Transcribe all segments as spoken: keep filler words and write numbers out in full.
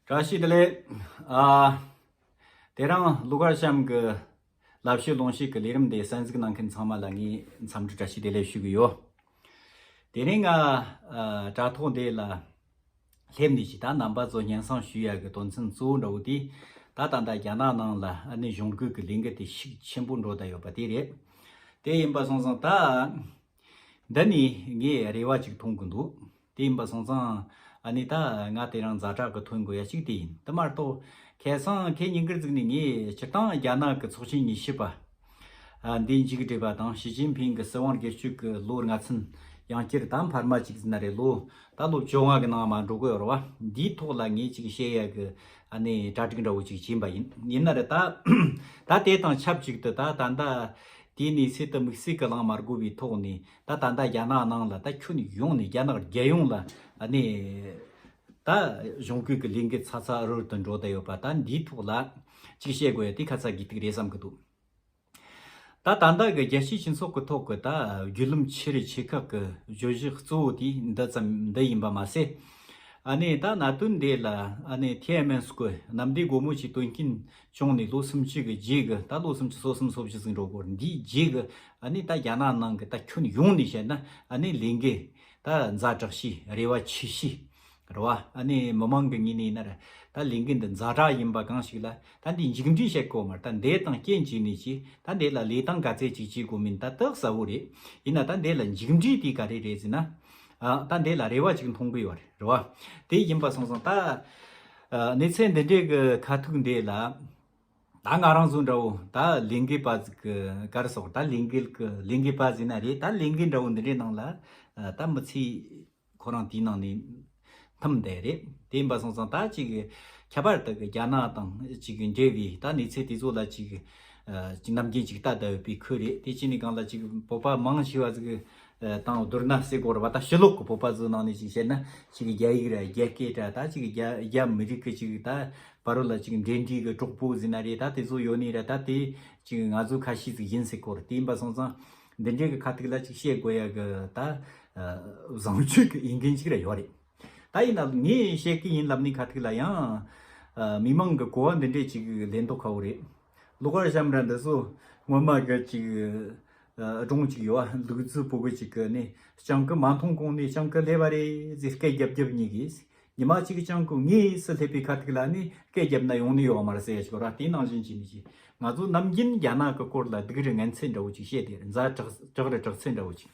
བཀྲ་ཤིས་བདེ་ལེགས། ཨ། དེ་རིང་ཀླུ་མཁར་བྱམས་ཀྱི་ལབ་བཤད་ལུང་བཤད་ཀྱི་ལས་རིམ་དེ་གསན་གཟིགས་གནང་མཁན་ཚང་མ་ལ་ངས་འཚམས་འདྲི་བཀྲ་ཤིས་བདེ་ལེགས་ཞུ་གི་ཡོད། དེ་རིང་ང་ཨ་དྲ་ཐོག་འདི་ལ་སླེབས་ནས་ཅི་ད་རྣམ་པ་ཚོ་སྙན་སེང་ཞུ་ཡ་གི་དོན་ཚན་གཙོ་བོ་འདྲ་བོ་དེ། ད་ད་ལྟ་རྒྱ་ནག་ནང་ལ་ཨ་ནི་གཞུང་རྒོལ་གྱི་ལས་འགུལ་དེ་ཤུགས་ཆེན་པོ་འགྲོ་བསྡད་ཡོད་པ་དེ་རེད། དེ་ཡིན་པ་སོང་ཙང་ད། འདི་ནས་ངས་རེ་བ་ཅིག་མཐོང་གི་འདུག་དེ་ཡིན་པ་སོང་ཙང་ཨ་ནི་ད་ང་དེ་རིང་ཛ་དྲག་གི་ཐོན་དགོས་ཡ་ཅིག་དེ་ཡིན། དེ་མ་གཏོགས་ཁ་སང་ཁེ་ཉིན་དཀར་ཟིག་ནས་ངས་སྤྱིར་བཏང་རྒྱ་ནག་གི་ཚོགས་ཆེན་ཉི་ཤུ་པ་ཨ་འདི་མཇུག་སྒྲིལ་བ་དང་ཞི་ཅིན་ཕིང་གི་སྲིད་དབང་སྒེར་གཅོད་ཀྱི་ལོ་ལྔ་ཚན་ཡང་བསྐྱར་དང་འཕར་མ་ཅིག་ཟིན་ན་རེད། ལོ་ད་ལོ་བཅོ་ལྔ་གི་ནང་མ་འགྲོ་གི་ཡོད་རེད་བ། འདིའི་ཐོག་ལ་ངས་ཅིག་བཤད་ཡ་གི་ཨ་ནི་གྲ་སྒྲིག་འདྲ་བོ་ཅིག་བྱིན་པ་ཡིན། ཡིན་ན་རེད་ད། ད་དེ་དང་ཆབས་ཅིག་ཏུ་ད་ད་ལྟ་དེའི་གནས་ཚུལ་དུ་དམིགས་བསལ་གྱི་གླེང་མ་དགོས་པའི་ཐོག་ནས་ད་ད་ལྟ་རྒྱ་ནག་ནང་ལ་ད་ཁྱོན་ཡོངས་ནས་རྒྱ་ནག་རྒྱལ་ཡོངས་ལ་ཨ་ནི་ད་གཞུང་རྒོལ་གྱི་ལས་འགུལ་ཚ་ཚ་འུར་འུར་དུ་འགྲོ་བསྡད་ཡོད་པ། ད་འདིའི་ཐོག་ལ་ཅིག་བཤད་དགོས་ཡ་དེ་ཁ་ཚ་དགོས་གཏུགས་རེད་བསམ་གྱི་འདུག་ད་ད་ལྟ་གི་རྒྱལ་སྤྱིའི་སྤྱི་ཚོགས་ཀྱི་ཐོག་གི་ད་བརྒྱུད་ལམ་ཆེ་རུ་ཆེ་ཁག་གི་བརྗོད་གཞི་གཙོ་བོ་དེ་འདི་ཙམ་འདི་ཡིན་པ་མ་ཟད། ཨ་ནི་ད་གནད་དོན་འདི་ལ་ཨ་ནི་ཐེན་ཨན་མེན་སྐོར་གནམ་བདེ་སྒོ་མོ་ཆེའི་དོན་རྐྱེན་བྱུང་ནས་ལོ་སུམ་ཅུ་གི་རྗེས་གི་ད་ལོ་སུམ་ཅུ་སོ་གསུམ་སོ་བཞི་ཟིན་འགྲོ་གོ་འདིའི་རྗེས་གི་ཨ་ནི་ད་རྒྱ་ནག་ནང་གི་ད་ཁྱོན་ཡོངས་ནས་བཤད་ན་ཨ་ནི་ལས་འགུལ་ད་ཛ་དྲག་ཤོས་རེ་བ་ཆེ་ཤོས་རེད་བ། ཨ་ནི་མི་མང་གི་ངོས་ནས་ཡིན་ན་ར་ད་ལས་འགུལ་འདི་ཛ་དྲག་ཡིན་པ་གང་ཞིག་ལ་ད་འདི་མཇུག་འབྲས་བཤད་དགོས་མ་རེད། ད་འདི་དང་རྐྱེན་བྱས་ནས་ཅི་ད་འདི་ལ་ལས་སྟངས་ག་ཚད་ཅིག་བྱེད་དགོས་མིན་ད་ཏག་གསལ་བོ་རེད། ཡིན་ན་ད་འདི་ལ་མཇུག་འབྲས་དེ་ག་རེ་རེད་ཟེར་ན། ཨ་ད་འདི་ལ་རེ་བ་ཅིག་མཐོང་གི་ཡོད་རེད་རེད་བ། དེ་ཡིན་པ་སོང་ཙང་ད་ཨ་གནས་ཚུལ་འདི་འདྲའི་གི་ཁ་ཐུག་འདི་ལ་ད་ང་རང་ཚོ་འདྲ་བོ་ད་ལས་འགུལ་པ་ཟིག་གི་ག་རེ་ཟེར་ད་ལས་འགུལ་གི་ལས་འགུལ་པ་ཟིག་ན་རེད། ད་ལས་འགུལ་འདྲ་བོ་འདི་འདྲའི་ནང་ལ་ཨ་ད་མི་ཚེ་ཁོ་རང་དེའི་ནང་ནས་འཐིམ་བསྡད་རེད། དེ་ཡིན་པ་སོང་ཙང་ད་ཅིག་ཁྱད་པར་དུ་གི་རྒྱ་ནག་དང་ཅིག་འབྲེལ་བའི་ད་གནས་ཚུལ་དེ་ཚོ་ལ་ཅིག་ཨ་ཅིག་ནམ་རྒྱུན་ཅིག་ལྟ་བསྡད་ཡོད་པའི་ཁུལ་རེད། དེ་ཅི་ནས་གང་ལ་ཅིག་བོད་པ་མང་ཆེ་བ་ཟིག་དང་བསྡུར་ན་ཟེར་དགོས་རེད་བ། ད་ཕྱི་ལོགས་ཀྱི་བོད་པ་ཚོའི་ནང་ནས་ཅིག་བཤད་ན་ཅིག་རྒྱ་ཡིག་ར་རྒྱ་སྐད་ར་ད་ཅིག་རྒྱ་རྒྱ་མི་རིགས་ཀྱི་ཅིག་ད་བར་ལ་ཅིག་འབྲེལ་འདྲིས་ཀྱི་གྲོགས་པོ་ཟེར་ན་རེད། ད་དེ་ཚོ་ཡོད་ནི་ར་ད་དེ་ཅིག་ང་ཚོ་ཁ་ཤས་ཟིག་ཡིན་ཟེར་དགོས་རེད། དེ་ཡིན་པ་སོང་ཙང་འདི་འདྲའི་གི་ཁ་ཐུག་ལ་ཅིག་བཤད་དགོས་ཡ་གི་ད་བཟང་སྤྱོད་ཀྱི་འོས་འགན་ཅིག་ར་ཡོད་རེད། ད་ཡིན་ན་ངས་བཤད་ཀྱི་ཡིན་ལབ་ནི་ཁ་ཐུག་ལ་ཡང་མི་མང་གི་གོ་བ་འདི་འདྲས་ཅིག་ལེན་མདོག་ཁ་བོ་རེད། ལོ་ཀར་བྱམས་ར་འདི་ཚོ་སྔོན་མ་གི་ཅིག་སྒྲུང་ཅིག་ཡོད་ཨ། ལུག་རྫི་ཕོ་གི་ཅིག་གི་ནི་སྤྱང་ཀི་མ་མཐོང་གོང་ནས་སྤྱང་ཀི་སླེབས་པ་རེད་ཟེར་སྐད་རྒྱབ་རྒྱབ་གཉིས་གིས། ཉི་མ་གཅིག་སྤྱང་ཀི་དངོས་སུ་སླེབས་པའི་ཁ་ཐུག་ལ་ནི་སྐད་རྒྱབ་ན་ཡོང་ནི་ཡོད་མ་རེད་ཟེར་ཡ་ཞིག་ར། དེ་ནང་བཞིན་བྱས་ནས་ཅིག་ང་ཚོ་ནམ་རྒྱུན་རྒྱ་ནག་གི་སྐོར་ལ་སྡུག་རུ་ངན་ཚད་འདྲ་བོ་ཅིག་བཤད་དེ་རེད། ཛ་དྲག་དྲག་རུ་དྲག་ཚད་འདྲ་བོ་ཅིག་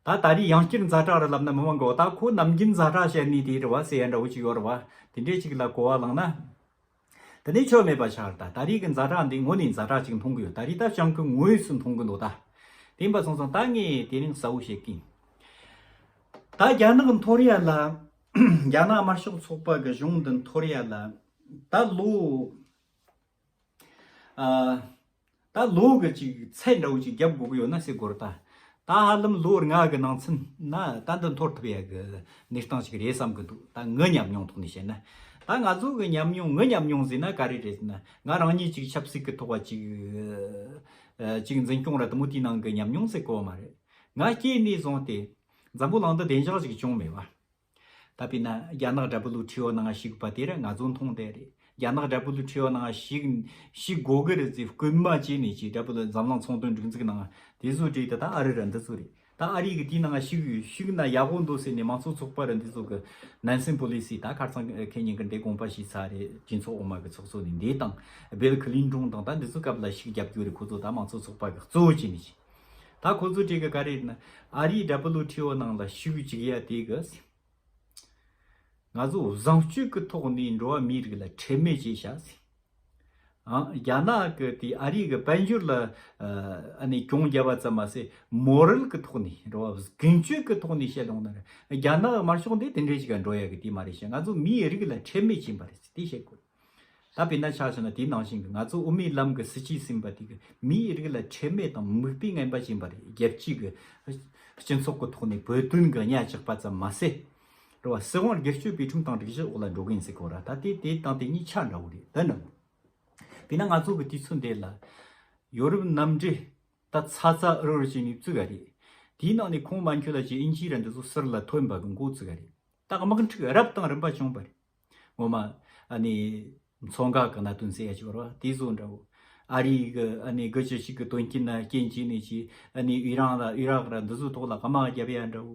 ད་ད་རེས་ཡང་བསྐྱར་ཛ་དྲག་རེད་ལབ་ན་མི་མང་གི་འོ་ད་ཁོ་ནམ་རྒྱུན་ཛ་དྲག་བཤད་ནི་དེ་རེད་བ་ཟེར་ཡ་འདྲ་བོ་ཅིག་ཡོད་རེད་བ། དེ་འདྲས་ཅིག་ལ་གོ་བ་བླངས་ན། དེ་ནས་ཆོ་མེད་པ་ཆགས་རེད། ད་ད་རེས་ཀྱི་ཛ་དྲག་འདི་དངོས་ནས་ཛ་དྲག་ཅིག་མཐོང་གི་ཡོད། ད་རེས་ད་སྤྱང་ཀི་དངོས་སུ་མཐོང་གི་འདུག་ད་དེ་ཡིན་པ་སོང་ཙང་ད་ངས་དེ་རིང་གསལ་བོ་བཤད་ཀྱིན། ད་རྒྱ་ནག་འཐོར་ཡ་ལ་རྒྱ་ནག་དམར་ཤོག་ཚོགས་པ་གི་གཞུང་འདི་འཐོར་ཡ་ལ་ད་ལོ། ཨ། ད་ལོ་གི་ཅིག་ཚད་འདྲ་བོ་ཅིག་རྒྱབ་དགོས་ཀྱི་ཡོད་ན་ཟེར་དགོས་རེད་ད། ད་ཧ་ལམ་ལོ་ལྔ་གི་ནང་ཚུན་ན་ད་འདི་འཐོར་ཐུབ་ཡ་གི་གནས་སྟངས་ཅིག་རེད་བསམ་གི་འདུག་ད་ངའི་ཉམས་མྱོང་ཐོག་ནས་བཤད་ན། ད་ང་ཚོ་གི་ཉམས་མྱོང་ངའི་ཉམས་མྱོང་ཟེར་ན་ག་རེ་རེད་ཟེར་ན། ང་རང་ཉིད་ཅིག་ཆབ་སྲིད་ཀྱི་ཐོག་བ་ཅིག་ཅིག་འཛིན་སྐྱོང་ར་དུ་མོ་དེའི་ནང་གི་ཉམས་མྱོང་ཟེར་དགོས་བ་མ་རེད། ང་སྐྱེས་ནས་བཟུང་སྟེ་འཛམ་བུ་གླིང་འདི་བདེ་འཇགས་ཅིག་བྱུང་མེད་བ། ད་དཔེར་ན་རྒྱ་ནག་ཌབ་ལུ་ཊི་ཨོ་ནང་ཞུགས་པ་དེ་ར་ང་ཚོ་མཐོང་བསྡད་རེད། རྒྱ་ནག་ཌབ་ལུ་ཊི་ཨོ་ནང་ཞུགས་ཞུགས་དགོས་གི་རེད་ཟེར་སྐུལ་མ་བྱས་ནས་ཅིག་ཌབ་ལུ་འཛམ་གླིང་ཚོང་དོན་སྒྲིག་འཛུགས་ནང་དེ་ཚོ་བྲིས་ཏེ་ད་ཨ་རི་ར་འདི་ཚོ་རེད། ད་ཨ་རི་གི་དེའི་ནང་ཞུགས་ཞུགས་ན་ཡག་པོ་འདུག་ཟེར་ནས་མང་གཙོ་ཚོགས་པ་ར་འདི་ཚོ་གི་ནན་སན་པོ་ལི་སི་ད་ཁ་སང་ཁེ་ཉིན་གི་འདི་དགོངས་པ་ཞུས་ཚར་རེད། གྲོས་ཚོགས་འོག་མ་གི་ཚོགས་གཙོ་ནས་འདི་དང་བིལ་ཁི་ལིན་ཏོན་དང་ད་འདི་ཚོ་སྐབས་ལ་ཞུགས་རྒྱབ་རྒྱུ་རེད། ཁོ་ཚོ་ད་མང་གཙོ་ཚོགས་པ་གི་གཙོ་བོ་བྱས་ནས་ཅིག་ད་ཁོ་ཚོ་བྲིས་གི་ག་རེ་རེད་ན་ཨ་རིའི་ཌབ་ལུ་ཊི་ཨོ་ནང་ལ་ཞུགས་བཅུག་ཡ་དེ་གི། ང་ཚོ་བཟང་སྤྱོད་ཀྱི་ཐོག་ནས་འགྲོ་བ་མིའི་རིགས་ལ་ཁྲེལ་མེད་བྱས་བཞག་ཟེར། ཨང་རྒྱ་ནག་གི་དེ་ཨ་རི་གི་དཔལ་འབྱོར་ལ་ཨ་ནི་གྱོང་རྒྱབ་པ་ཙམ་མ་ཟད་མོ་རལ་གྱི་ཐོག་ནས་འགྲོ་བ་ཀུན་སྤྱོད་ཀྱི་ཐོག་ནས་བཤད་ཡོང་ན་རྒྱ་ནག་དམར་ཤོག་འདི་དེ་འདྲའི་ཞིག་ག་འགྲོ་ཡ་གི་དེ་མ་རེད་ཤག་ང་ཚོ་མིའི་རིགས་ལ་ཁྲེལ་མེད་བྱིན་པ་རེད་ཟེར་དེ་བཤད་དགོས། ད་དཔེར་ན་ཆ་བཞག་ན་དེའི་ནང་བཞིན་གྱི་ང་ཚོ་དབུ་མའི་ལམ་གྱི་སྲིད་བྱུས་ཟིན་པ་དེ་གི་མིའི་རིགས་ལ་ཁྲེལ་མེད་དང་མིག་དཔེ་ངན་པ་བྱིན་པ་རེད། རྒྱལ་སྤྱི་གི་སྤྱི་ཚོགས་ཀྱི་ཐོག་ནས་བོད་དོན་གྱི་གཉའ་བཅག་པ་ཙམ་མ་ཟད། རེད་བ། སྲིད་དབང་སྒེར་གཅོད་པའི་ཁྲིམས་དང་སྒྲིག་གཞི་འོག་ལ་འགྲོ་གི་ཡིན་ཟེར་གོ་ར། ད་དེ་དེ་དང་དེ་གཉིས་ཆ་འདྲ་བོ་རེད། ད་ནི་དཔེར་ན་ང་ཚོ་གི་དུས་ཚོད་འདི་ལ་ཡོ་རོབ་མནའ་འབྲེལ་ད་ཚ་ཚ་འུར་འུར་བྱས་ནས་བཙུགས་ག་རེད། དེའི་ནང་ནས་ཁོང་མ་འཁྱོལ་ལ་ཅིག་དབྱིན་ཇི་ར་འདི་ཚོ་ཟུར་ལ་ཐོན་པ་གི་འགོ་བཙུགས་ག་རེད། ད་དམག་འཁྲུག་རབ་དང་རིམ་པ་བྱུང་བ་རེད། ངོ་མ། ཨ་ནི་མཚོ་འགག་གི་གནད་དོན་ཟེར་ཡ་ཅིག་ཡོད་རེད་བ། དེ་བཟོ་འདྲ་བོ། ཨ་རི་གི་ཨ་ནི་དགུ་བཅུ་གཅིག་གི་དོན་རྐྱེན་ན་རྐྱེན་བྱས་ནས་ཅིག་ཨ་ནི་ཨི་རན་ལ་ཨི་རག་ར་འདི་ཚོའི་ཐོག་ལ་དམག་བརྒྱབ་ཡ་འདྲ་བོ།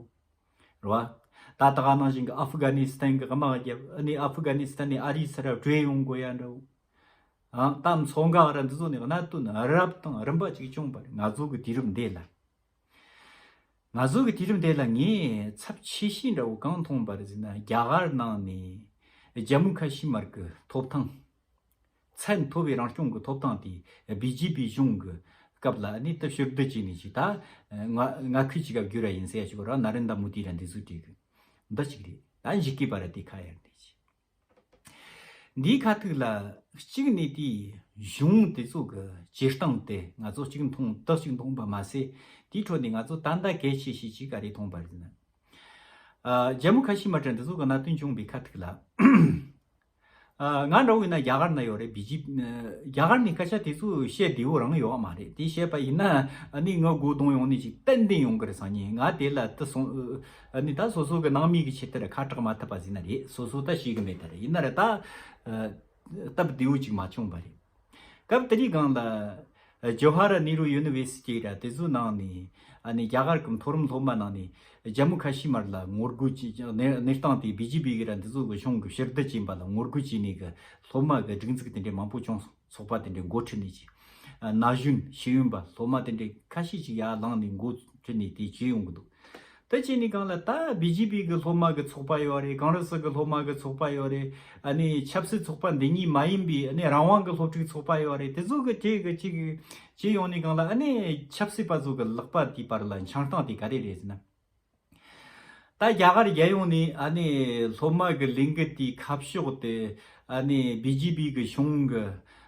རེད་བ། ད་ད་ག་ནང་བཞིན་གྱི་ཨ་ཧྥུ་ག་ནི་སི་ཐན་གྱི་དམག་བརྒྱབ། ཨ་ནི་ཨ་ཧྥུ་ག་ནི་སི་ཐན་ནས་ཨ་རིའི་སར་བྲོས་ཡོང་དགོས་ཡ་འདྲ་བོ། ཨང་། ད་མཚོ་འགག་ར་འདི་ཚོ་ནས་གནད་དོན་རབ་དང་རིམ་པ་ཅིག་བྱུང་བ་རེད། ང་ཚོ་གི་དུས་རབས་འདི་ལ། ང་ཚོ་གི་དུས་རབས་འདི་ལ་ངས་ཚབས་ཆེ་ཤོས་འདྲ་བོ་གང་མཐོང་པ་རེད་ཟེར་ན། རྒྱ་གར་ནང་ནས་ཇམ་མུ་ཁ་ཤི་མར་གི་ཐོབ་ཐང་། ཚད་མཐོ་བའི་རང་སྐྱོང་གི་ཐོབ་ཐང་དེ་བི་ཇེ་པི་གཞུང་གི་སྐབས་ལ་ནི་ད་ཕྱིར་བསྡུ་བྱས་ནས་ཅིག་ད་ང་ང་ཁུལ་གཅིག་ག་བསྒྱུར་བ་ཡིན་ཟེར་ཡ་ཅིག་ཡོད་ར། ན་རེན་དྲ་མོ་དི་ར་འདི་ཚོས་བྲིས་གི་འདི་གཅིག་རེད། ད་འཇིགས་སྐུལ་བ་ར་དེ་ཁ་ཡར་འདི་ཅི། འདིའི་ཁ་ཐུག་ལ་གཅིག་ནས་དེའི་གཞུང་དེ་ཚོ་གི་བྱེད་སྟངས་དེ་ང་ཚོ་གཅིག་མཐོང་དག་ཅིག་མཐོང་པ་མ་ཟད། དེའི་ཁྲོད་ནས་ང་ཚོ་ད་ལྟ་གལ་ཆེ་ཤོས་ཅིག་ག་རེ་མཐོང་པ་རེད་ཟེར་ན། ཨ། ཇམ་མུ་ཁ་ཤི་མ་ཏྲ་འདི་ཚོ་གི་གནད་དོན་བྱུང་བའི་ཁ་ཐུག་ལ། ཨ། ང་འདྲ་བོ་ཡིན་ན་རྒྱ་གར་ན་ཡོད་རེད། བི་ཇེ་པི། རྒྱ་གར་ནས་སྐད་ཆ་དེ་ཚོ་བཤད་བདེ་བོ་རང་ཡོད་མ་རེད། དེ་བཤད་པ་ཡིན་ན་ཨ་ནི་ང་སྒོ་རྡུང་ཡོང་ནས་ཅིག་ཏན་ཏན་ཡོང་གི་རེད་བསམ་ནས། ང་དེ་ལ་དེ་སོང་། ཨ་ནི་ད་སོ་སོ་གི་ནང་མི་གི་ཆེད་དུ་ར་ཁ་གྲག་མ་ཐུབ་པ་ཟིན་ན་རེད། སོ་སོ་ད་ཤེས་གི་མེད་ད་རེད། ཡིན་ན་ར་ད་སྟབས་བདེ་བོ་ཅིག་མ་བྱུང་བ་རེད། སྐབས་དེ་རིང་སྒང་ལ་ཇོ་ཧ་ར་ནེ་རུ་ཡུ་ནི་ཝེར་སི་ཊི་ར་དེ་ཚོའི་ནང་ནས་ཨ་ནི་རྒྱ་གར་གི་མཐོ་རིམ་སློབ་མ་ནང་ནས་ཇམ་མུ་ཁ་ཤི་མར་ལ་ངོ་རྒོལ་བྱས། གནས་གནས་སྟངས་དེ་བི་ཇེ་པི་གི་ར་འདི་ཚོ་གི་གཞུང་གི་ཕྱིར་བསྡུ་བྱས་པ་ལ་ངོ་རྒོལ་བྱས་ནས་གི་སློབ་མ་གི་སྒྲིག་འཛུགས་དེ་འདྲའི་མང་པོ་བྱུང་སོང་། ཚོགས་པ་དེ་འདྲའི་འགོ་ཁྲིད་ནས་ཀྱི་ན་གཞོན་ཤེས་ཡོན་པ་སློབ་མ་དེ་འདྲའི་ཁ་ཤས་ཅིག་ཡར་ལངས་ནས་འགོ་ཁྲིད་ནས་དེ་བྱས་ཡོང་གི་འདུག། དེ་བྱས་ནས་སྒང་ལ་ད་བི་ཇེ་པི་གི་སློབ་མ་གི་ཚོགས་པ་ཡོད་རེད། ཀོང་རེ་སི་གི་སློབ་མ་གི་ཚོགས་པ་ཡོད་རེད། ཨ་ནི་ཆབ་སྲིད་ཚོགས་པ་འདི་གཉིས་མ་ཡིན་པའི་ཨ་ནི་རང་དབང་གི་སློབ་ཕྲུག་ཚོགས་པ་ཡོད་རེད། དེ་ཚོ་གི་གྲས་གི་ཅིག་བྱས་ཡོང་ནས་སྒང་ལ་ཨ་ནི་ཆབ་སྲིད་པ་ཚོ་གི་ལག་པ་དེའི་བར་ལ་འཆང་སྟངས་དེ་ག་རེ་རེད་ཟེར་ན། ད་རྒྱ་གར་རྒྱལ་ཡོངས་ནས་ཨ་ནི་སློབ་མ་གི་ལས་འགུལ་དེའི་ཁ་ཕྱོགས་དེ་ཨ་ནི་བི་ཇེ་པི་གི་གཞུང་གི་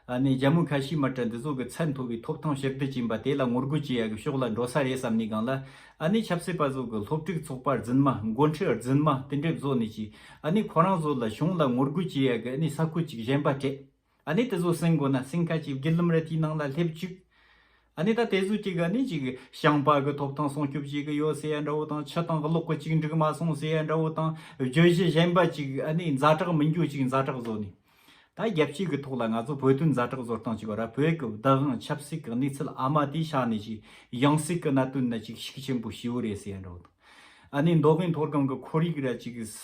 ཨ་ནི་ཇམ་མུ་ཁ་ཤི་མ་ཏྲ་འདི་ཚོ་གི་ཚད་མཐོ་བའི་ཐོབ་ཐང་ཕྱིར་བསྡུ་བྱིན་པ་དེ་ལ་ངོ་རྒོལ་བྱེད་ཡ་གི་ཕྱོགས་ལ་འགྲོ་ས་རེད་བསམ་ནས་སྒང་ལ། ཨ་ནི་ཆབ་སྲིད་པ་ཚོ་གི་སློབ་ཕྲུག་ཚོགས་པ་རྫུན་མ། འགོ་ཁྲིད་རྫུན་མ་དེ་འདྲས་བཟོ་ནས་ཅིག་ཨ་ནི་ཁོ་རང་ཚོ་ལ་གཞུང་ལ་ངོ་རྒོལ་བྱེད་ཡ་གི་ཨ་ནི་ས་ཁུལ་ཅིག་གཞན་པ་སྤྲད། ཨ་ནི་དེ་ཚོ་ཟིན་དགོས་ན་ཟིན་ཁ་ཅིག་བརྒྱུད་ལམ་རེ་དེའི་ནང་ལ་སླེབས་བཅུག། ཨ་ནི་ད་དེ་ཚོ་ཅིག་ཨ་ནི་ཅིག་ཞིང་པ་གི་ཐོབ་ཐང་སྲུང་སྐྱོབ་བྱེད་གི་ཡོད་ཟེར་ཡ་འདྲ་བོ་དང་། ཆུ་དང་གློག་གི་ཅིག་འགྲིག་མ་སོང་ཟེར་ཡ་འདྲ་བོ་དང་། བརྗོད་གཞི་གཞན་པ་ཅིག་ཨ་ནི་ཛ་དྲག་མི་འགྱོ་ཅིག་ཛ་དྲག་བཟོ་ནས། ད་རྒྱལ་སྤྱི་གི་ཐོག་ལ་ང་ཚོ་བོད་དོན་ཛ་དྲག་བཟོ་སྟངས་ཅིག་ཡོད་ར། བོད་ཀྱི་བདག་དབང་ཆབ་སྲིད་ཀྱི་གནས་ཚུལ་ཨ་མ་དེའི་ཆ་ནས་ཅིག་ཡང་སྲིད་ཀྱི་གནད་དོན་ན་ཅིག་ཤུགས་ཆེན་པོ་ཞེ་བོ་རེད་ཟེར་ཡ་འདྲ་བོ་དང་། ཨ་ནི་མདོ་དབུས་མཐོ་སྒང་གི་ཁོར་ཡུག་ར་ཅིག་ས་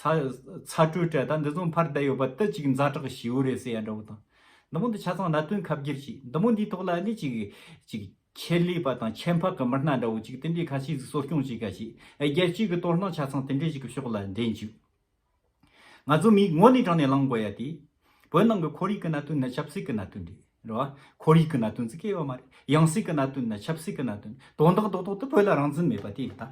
ཚ་དྲོད་ར་ད་འདི་ཚོ་འཕར་བསྡད་ཡོད་པ་དེ་ཅིག་ཛ་དྲག་ཞེ་བོ་རེད་ཟེར་ཡ་འདྲ་བོ་དང་། འདི་མོ་འདི་ཆ་ཚང་གནད་དོན་ཁ་བསྒྱུར་བྱས། འདི་མོ་འདིའི་ཐོག་ལ་ཨ་ནི་ཅིག་ཅིག་ཆེད་ལས་པ་དང་ཁྱད་འཕགས་ཀྱི་མི་སྣ་འདྲ་བོ་ཅིག་དེ་འདྲའི་ཁ་ཤས་ཟིག་གསོ་སྐྱོང་བྱེད་ག་ཞིག་རྒྱལ་སྤྱི་གི་དོ་སྣང་ཆ་ཚང་དེ་འདྲའི་ཞིག་གི་ཕྱོགས་ལ་འདྲེན་བཅུག། ང་ཚོ་མིའི་ངོ་ནས་དྲང་ནས་ལངས་དགོས་ཡ་དེ། བོད་ནང་གི་ཁོར་ཡུག་གི་གནད་དོན་ན་ཆབ་སྲིད་ཀྱི་གནད་དོན་རེད། རེད་བ། ཁོར་ཡུག་གི་གནད་དོན་ཟིག་གི་ཡོད་མ་རེད། ཡང་སྲིད་ཀྱི་གནད་དོན་ན་ཆབ་སྲིད་ཀྱི་གནད་དོན། དོན་དག་རྡོག་རྡོག་དེ་བོད་ལ་རང་བཙན་མེད་པ་དེ་ཡིན་ད།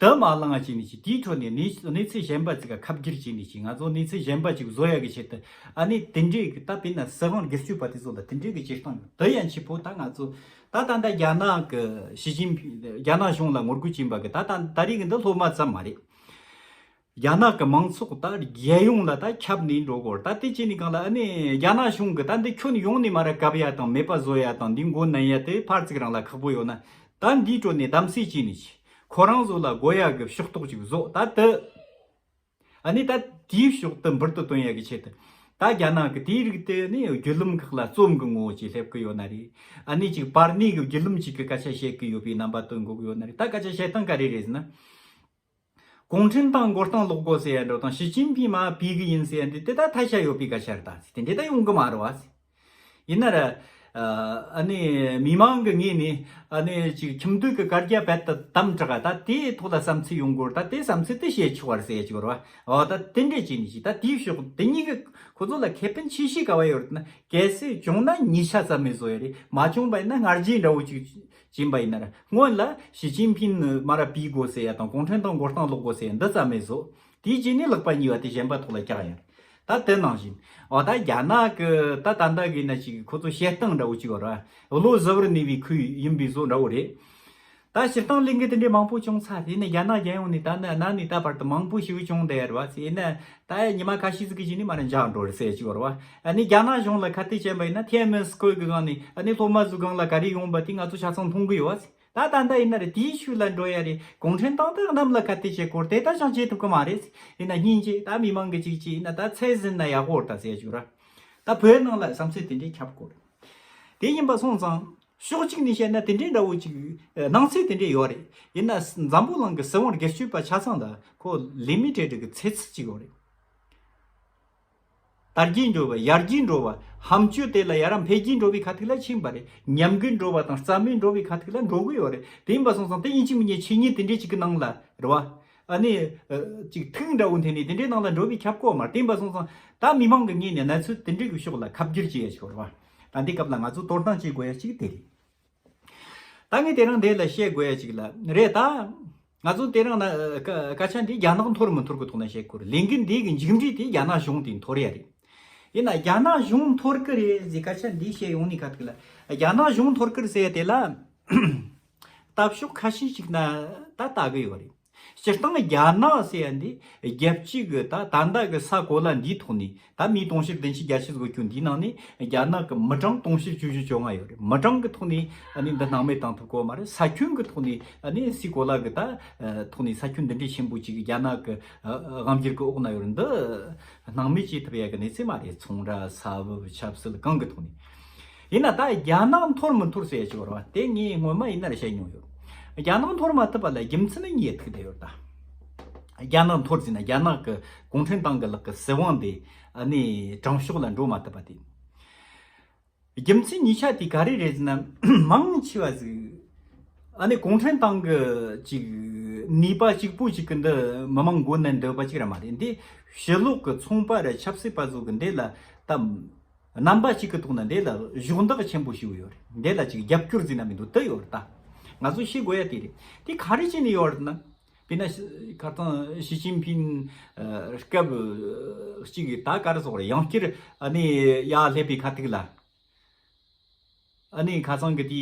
དེ་མ་ལངས་བྱས་ནས་ཅིག་དེའི་ཁྲོད་ནས་གནས་གནས་ཚུལ་གཞན་པ་ཅིག་ག་ཁ་བསྒྱུར་བྱས་ནས་ཅིག་ང་ཚོ་གནས་ཚུལ་གཞན་པ་ཅིག་བཟོ་ཡ་གི་ཆེད་དུ། ཨ་ནི་དེ་འདྲའི་གི་ད་དཔེར་ན་སྲིད་དབང་སྒེར་གཅོད་པ་དེ་ཚོ་ལ་དེ་འདྲའི་གི་བྱེད་སྟངས་ཡོད། དེ་ཡན་ཆད་པོ་ད་ང་ཚོ་ད་ད་ལྟ་རྒྱ་ནག་གི་ཞི་ཅིན་ཕིང་རྒྱ་ནག་གཞུང་ལ་ངོ་རྒོལ་བྱིན་པ་གི་ད་ད་ད་རེས་གི་འདི་སློབ་མ་ཙམ་མ་རེད། རྒྱ་ནག་གི་མང་ཚོགས་ད་རྒྱལ་ཡོངས་ལ་ད་ཁྱབ་ནས་འགྲོ་གོ། ད་དེ་བྱས་ནས་གང་ལ་ཨ་ནི་རྒྱ་ནག་གཞུང་གི་ད་འདི་ཁྱོན་ཡོངས་ནས་མ་ར་བཀབ་ཡ་དང་མེད་པ་བཟོ་ཡ་དང་འདི་མགོ་མནན་ཡ་དེ་ཕར་ཚིག་རང་ལ་ཁག་པོ་ཡོད་ན། ད་འདིའི་ཁྲོད་ནས་གདམ་གསེས་བྱས་ནས་ཁོ་རང་ཚོ་ལ་དགོས་ཡ་གི་ཕྱོགས་གཏོགས་ཅིག་བཟོ། ད་དེ་ཨ་ནི་ད་དེའི་ཕྱོགས་དེ་འབུར་དུ་བཏོན་ཡ་གི་ཆེད་དུ། ད་རྒྱ་ནག་གི་དེའི་རིགས་དེ་ནི་བརྒྱུད་ལམ་ཁག་ལ་རྩོམ་གི་ངོ་བོ་ཅིག་སླེབས་གི་ཡོད་ན་རེད། ཨ་ནི་ཅིག་པར་ནས་གི་བརྒྱུད་ལམ་ཅིག་གི་སྐད་ཆ་བཤད་གི་ཡོད་པའི་རྣམ་པ་སྟོན་དགོས་གི་ཡོད་ན་རེད། ད་སྐད་ཆ་བཤད་སྟངས་ག་རེ་རེད་ཟེར་ན། གུང་ཁྲན་ཏང་མགོ་རྟིང་སློག་དགོས་ཟེར་ཡ་འདྲ་དང་། ཞི་ཅིན་ཕིང་མར་ཕུད་གི་ཡིན་ཟེར་ཡ་འདི་དེ་ད་ཐ་ཤལ་ཡོད་པའི་སྐད་ཆ་རེད་ད་ཟེར། དེ་འདྲ་ད་ཡོང་གི་མ་རེད་བ་ཟེར། ཡིན་ན་ར། ཨ་ནི་མི་མང་གི་ངོས་ནས་ཨ་ནི་ཅིག་ཁྱིམ་སྡོད་ཀྱི་བཀའ་རྒྱ་རྦད་དེ་དམ་དྲག་ད་དེའི་ཐོག་ལ་བསམ་ཚུལ་ཡོང་གི་རེད། ད་དེ་བསམ་ཚུལ་དེ་བཤད་ཆོག་པ་རེད་ཟེར་ཡ་ཅིག་རེད་བ། འོ་ད་དེ་འདྲས་བྱས་ནས་ཅིག་ད་དེའི་ཕྱོགས་དེ་གཉིས་ཀྱི་ཁོ་ཚོ་ལ་ཁེ་ཕན་ཆེ་ཤོས་ག་བ་ཡོད་རེད་ན། གལ་སྲིད་བྱུང་ན་ཉིས་ཆ་ཙམ་མེད་བཟོ་ཡ་རེད། མ་བྱུང་བ་ཡིན་ན་སྔར་རྗེས་འདྲ་བོ་ཅིག་བྱིན་པ་ཡིན་ན་ར། སྔོན་ལ་ཞི་ཅིན་ཕིང་མར་ཕུད་དགོས་ཟེར་ཡ་དང་གུང་ཁྲན་ཏང་མགོ་རྟིང་སློག་དགོས་ཟེར་ཡ་འདི་ཙམ་མེད་བཟོ། དེའི་རྗེས་ནས་ལག་པ་གཉིས་པ་དེ་གཞན་པ་ཐོག་ལ་བཀྱག་ཡ་རེད། ད་དེ་ནང་བཞིན། འོ་ད་རྒྱ་ནག་གི་ད་ད་ལྟ་གི་ན་ཅིག་ཁོ་ཚོ་བཤད་སྟངས་འདྲ་བོ་ཅིག་ཡོད་ར། བློ་གཟུ་བོར་གནས་པའི་ཁུལ་ཡིན་པའི་བཟོ་འདྲ་བོ་རེད། ད་སྤྱིར་བཏང་ལས་འགུལ་དེ་འདྲའི་མང་པོ་བྱུང་ཚར། དེ་ནས་རྒྱ་ནག་རྒྱལ་ཡོངས་ནས་ད་ནི་གནའ་ནས་ད་བར་དུ་མང་པོ་ཞིག་བྱུང་བསྡད་ཡོད་རེད་བ་ཟེར་ན། ད་ཉི་མ་ཁ་ཤས་ཟིག་གི་རྗེས་ནས་མར་འཇགས་འགྲོ་རེད་ཟེར་གྱི་ཡོད་རེད་བ། ཨ་ནི་རྒྱ་ནག་གཞུང་ལ་ཁ་གཏད་བཅད་པ་ཡིན་ན་ཐེན་ཨན་མེན་སི་ཁོའི་གི་སྒང་ནས་ཨ་ནི་སློབ་མ་ཚོའི་སྒང་ལ་ག་རེ་ཡོང་པ་དེ་ང་ཚོ་ཆ་ཚང་མཐོང་གི་ཡོད་བ་ཟེར། ད་ད་ལྟ་ཡིན་ན་རེད། དེའི་ཤུལ་ལ་འགྲོ་ཡ་རེད། གུང་ཁྲན་ཏང་དེ་གནམ་ལ་ག་དེ་བྱེད་སྐོར་དེ་ད་ཅང་བྱེད་ཐུབ་ཀྱི་མ་རེད། ཡིན་ན་སྙིང་རྗེ། ད་མི་མང་གི་ཅིག་ཅིག་ཡིན་ན་ད་ཚད་ཟིན་ན་ཡག་པོ་རེད་ད་ཟེར་རྒྱུ་ར། ད་བོད་ནང་ལ་བསམ་ཚུལ་དེ་འདྲའི་ཁྱབ་སྐོར། དེ་ཡིན་པ་སོང་ཙང་ཕྱོགས་གཅིག་ནས་བཤད་ན་དེ་འདྲའི་འདྲ་བོ་ཅིག་སྣང་ཚུལ་དེ་འདྲའི་ཡོད་རེད། ཡིན་ན་འཛམ་བུ་གླིང་གི་སྲིད་དབང་སྒེར་གཅོད་པ་ཆ་ཚང་ལ་ཁོ་ལི་མི་ཊེཌ་གི་ཚད་ཚད་ཅིག་ཡོད་རེད། དར་རྒྱས་འགྲོ་བ། ཡར་རྒྱས་འགྲོ་བ། ཧམ་སྤྱོད་དེ་ལ་ཡ་ར་འཕེལ་རྒྱས་འགྲོ་བའི་ཁ་ཐུག་ལ་ཕྱིན་པ་རེད། ཉམས་རྒུད་འགྲོ་བ་དང་རྩ་མེད་འགྲོ་བའི་ཁ་ཐུག་ལ་འགྲོ་གི་ཡོད་རེད། དེ་ཡིན་པ་སོང་ཙང་དེ་ཡིན་གཅིག་མིན་གཉིས་ཆོས་ཉིད་དེ་འདྲའི་ཅིག་གི་ནང་ལ་རེད་བ། ཨ་ནི་ཅིག་ཐུག་འདྲ་བོ་འཐེན་ནས་དེ་འདྲའི་ནང་ལ་འགྲོ་བའི་ཁྱབ་ཁོག་མ་རེད། དེ་ཡིན་པ་སོང་ཙང་ད་མི་མང་གི་ངོས་ནས་གནས་ཚུལ་དེ་འདྲའི་གི་ཕྱོགས་ལ་ཁ་བསྒྱུར་བྱེད་ཡ་ཞིག་རེད་བ། ད་འདི་སྐབས་ལ་ང་ཚོ་དོ་སྣང་བྱེད་དགོས་ཡ་ཅིག་དེ་རེད། ད་ངས་དེ་རིང་འདི་ལ་བཤད་དགོས་ཡ་ཅིག་ལ་རེད་ད། ང་ཚོ་དེ་རིང་ན་ཨ་སྐད་ཆ་འདི་རྒྱ་ནག་འཐོར་མི་འཐོར་གི་ཐོག་ན་བཤད་དགོས་རེད། ལས་འགུལ་འདི་གི་མཇུག་འབྲས་དེ་རྒྱ་ནག་གཞུང་དེ་འཐོར་ཡ་རེད། ཡིན་ན་རྒྱ་ནག་གཞུང་འཐོར་གི་རེད་ཟེར་སྐད་ཆ་འདི་བཤད་ཡོང་ནི་ག་ཐུག་ལ། རྒྱ་ནག་གཞུང་འཐོར་གི་རེད་ཟེར་ཡ་དེ་ལ་ལྟ་ཕྱོགས་ཁ་ཤས་ཤིག་ན་ད་ལྟ་གི་ཡོད་རེད། སྤྱིར་བཏང་རྒྱ་ནག་ཟེར་ཡ་འདི་རྒྱལ་སྤྱི་གི་ད་ད་ལྟ་གི་ས་གོ་ལ་འདིའི་ཐོག་ནས་ད་མི་དུང་ཕྱུར་བདུན་ཅུ་བརྒྱད་ཅུ་ཟིག་ཡོད་རྒྱུ་འདིའི་ནང་ནས་རྒྱ་ནག་གི་མི་གྲངས་དུང་ཕྱུར་བཅུ་བཞི་བཅོ་ལྔ་ཡོད་རེད། མི་གྲངས་ཀྱི་ཐོག་ནས་ཨ་ནི་འདི་སྣང་མེད་བཏང་ཐུབ་གོ་མ་རེད། ས་ཁྱོན་གྱི་ཐོག་ནས་ཨ་ནི་སའི་གོ་ལ་གི་ད་ཐོག་ནས་ས་ཁྱོན་འདི་འདྲའི་ཆེན་པོ་ཅིག་རྒྱ་ནག་གི་དབང་སྒྱུར་གྱི་འོག་ན་ཡོད་རེད། འདི་སྣང་མེད་བྱེད་ཐུབ་ཡ་གི་གནས་ཚུལ་མ་རེད། ཚོང་ར། ས་བབ། ཆབ་སྲིད་གང་གི་ཐོག་ནས། ཡིན་ན་ད་རྒྱ་ནག་འཐོར་མི་འཐོར་ཟེར་ཡ་ཅིག་ཡོད་རེད་བ། དེ་ངས་སྔོན་མ་ཡིན་ན་རེ་བཤད་མྱོང་ཡོད། རྒྱ་ནག་འཐོར་མ་ཐུབ་པ་ལ་རྒྱུ་མཚན་ནི་གཉིས་ཐུག་བསྡད་ཡོད་ད། རྒྱ་ནག་འཐོར་ཟིན་ན་རྒྱ་ནག་གི་གུང་ཁྲན་ཏང་གི་ལག་གི་སྲིད་དབང་དེ་ཨ་ནི་དྲང་ཕྱོགས་ལ་འགྲོ་མ་ཐུབ་པ་དེ། རྒྱུ་མཚན་གཉིས་ཆ་དེ་ག་རེ་རེད་ཟེར་ན་མང་ཆེ་བ་ཟིག་ཨ་ནི་གུང་ཁྲན་ཏང་གི་ཅིག་ནུས་པ་གཅིག་པུ་ཅིག་གི་འདི་མི་མང་མགོ་ནས་འདོད་པ་ཅིག་ར་མ་རེད། འདི་ཕྱི་ལོགས་ཀྱི་ཚོང་པ་ར་ཆབ་སྲིད་པ་ཚོ་གི་འདི་ལ་ད། རྣམ་པ་གཅིག་གི་ཐོག་ན་འདི་ལ་གཞོགས་འདེགས་ཆེན་པོ་ཞིག་ཡོད་རེད། འདི་ལ་ཅིག་རྒྱབ་སྐྱོར་ཟེར་ན་མི་འདུག་དེ་ཡོད་རེད་ད། ང་ཚོ་ཤེས་དགོས་ཡ་དེ་རེད། དེ་ག་རེ་བྱས་ནས་ཡོད་རེད་ན། དཔེར་ན་ཤི- ཁ་སང་ཞི་ཅིན་ཕིན་ཨ་སྐབས་གཅིག་གི་ད་ག་རེ་ཟེར་དགོས་རེད། ཡང་བསྐྱར་ཨ་ནི་ཡར་སླེབས་པའི་ཁ་ཐུག་ལ། ཨ་ནི་ཁ་སང་གི་དེ་